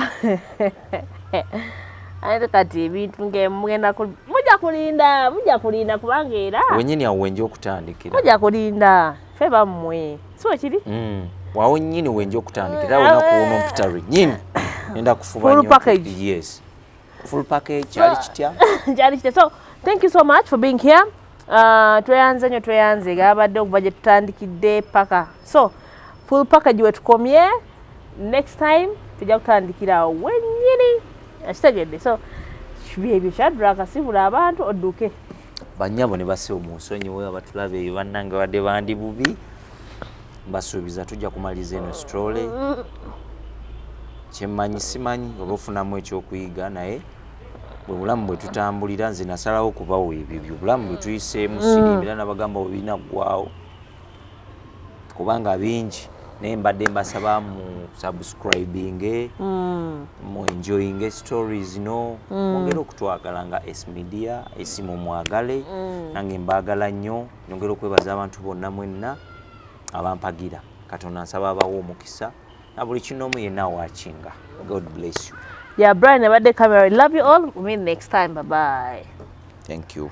ate kati ebintu nge mugenda mujja kulinda, mujja kulinda kubanga era Wenyini awo wenja okutandikira. Mujja kulinda, ffe bammwe, si wekiri? Wawo nnyini wenja okutandikira, olunaku luno mpita lwennyini ngenda kufuba Full nnyo. package. Yes, full package. Kyali kitya? Kyali kitya? So thank you so much for being here. Tweyanze nnyo, tweyanze gabadde okuva gye tutandikidde paka. So full package wetukomye, next time tujja kutandikira awo wennyini, akitegedde? So byebyo, Shadrack, sibula abantu odduke. Bannyabo ne bassebo, munsonyiwe abatulaba eyo, bannange badde bandi bubi. Mbasuubiza tujja kumaliza eno story. Kyemmanyi simanyi oba ofunamu ekyokuyiga, naye bwe bulamu bwe tutambulira. Nze nasalawo okubawa ebyo byobulamu bwe tuyiseemu. Sirimbira nabagamba bwe binaggwawo kubanga bingi, naye mbadde mbasaba mu subscribing, mu enjoying stories, no mwongere okutwagala nga S Media. Esimu mwagale, nange mbaagala nnyo. Nyongere okwebaza abantu bonna mwenna abampagira. Katonda nsaba abawa omukisa na buli kinoomu yenna awakinga. God bless you. Yeah, Brian abadde camera. Love you all. We meet next time. Bye bye. Thank you.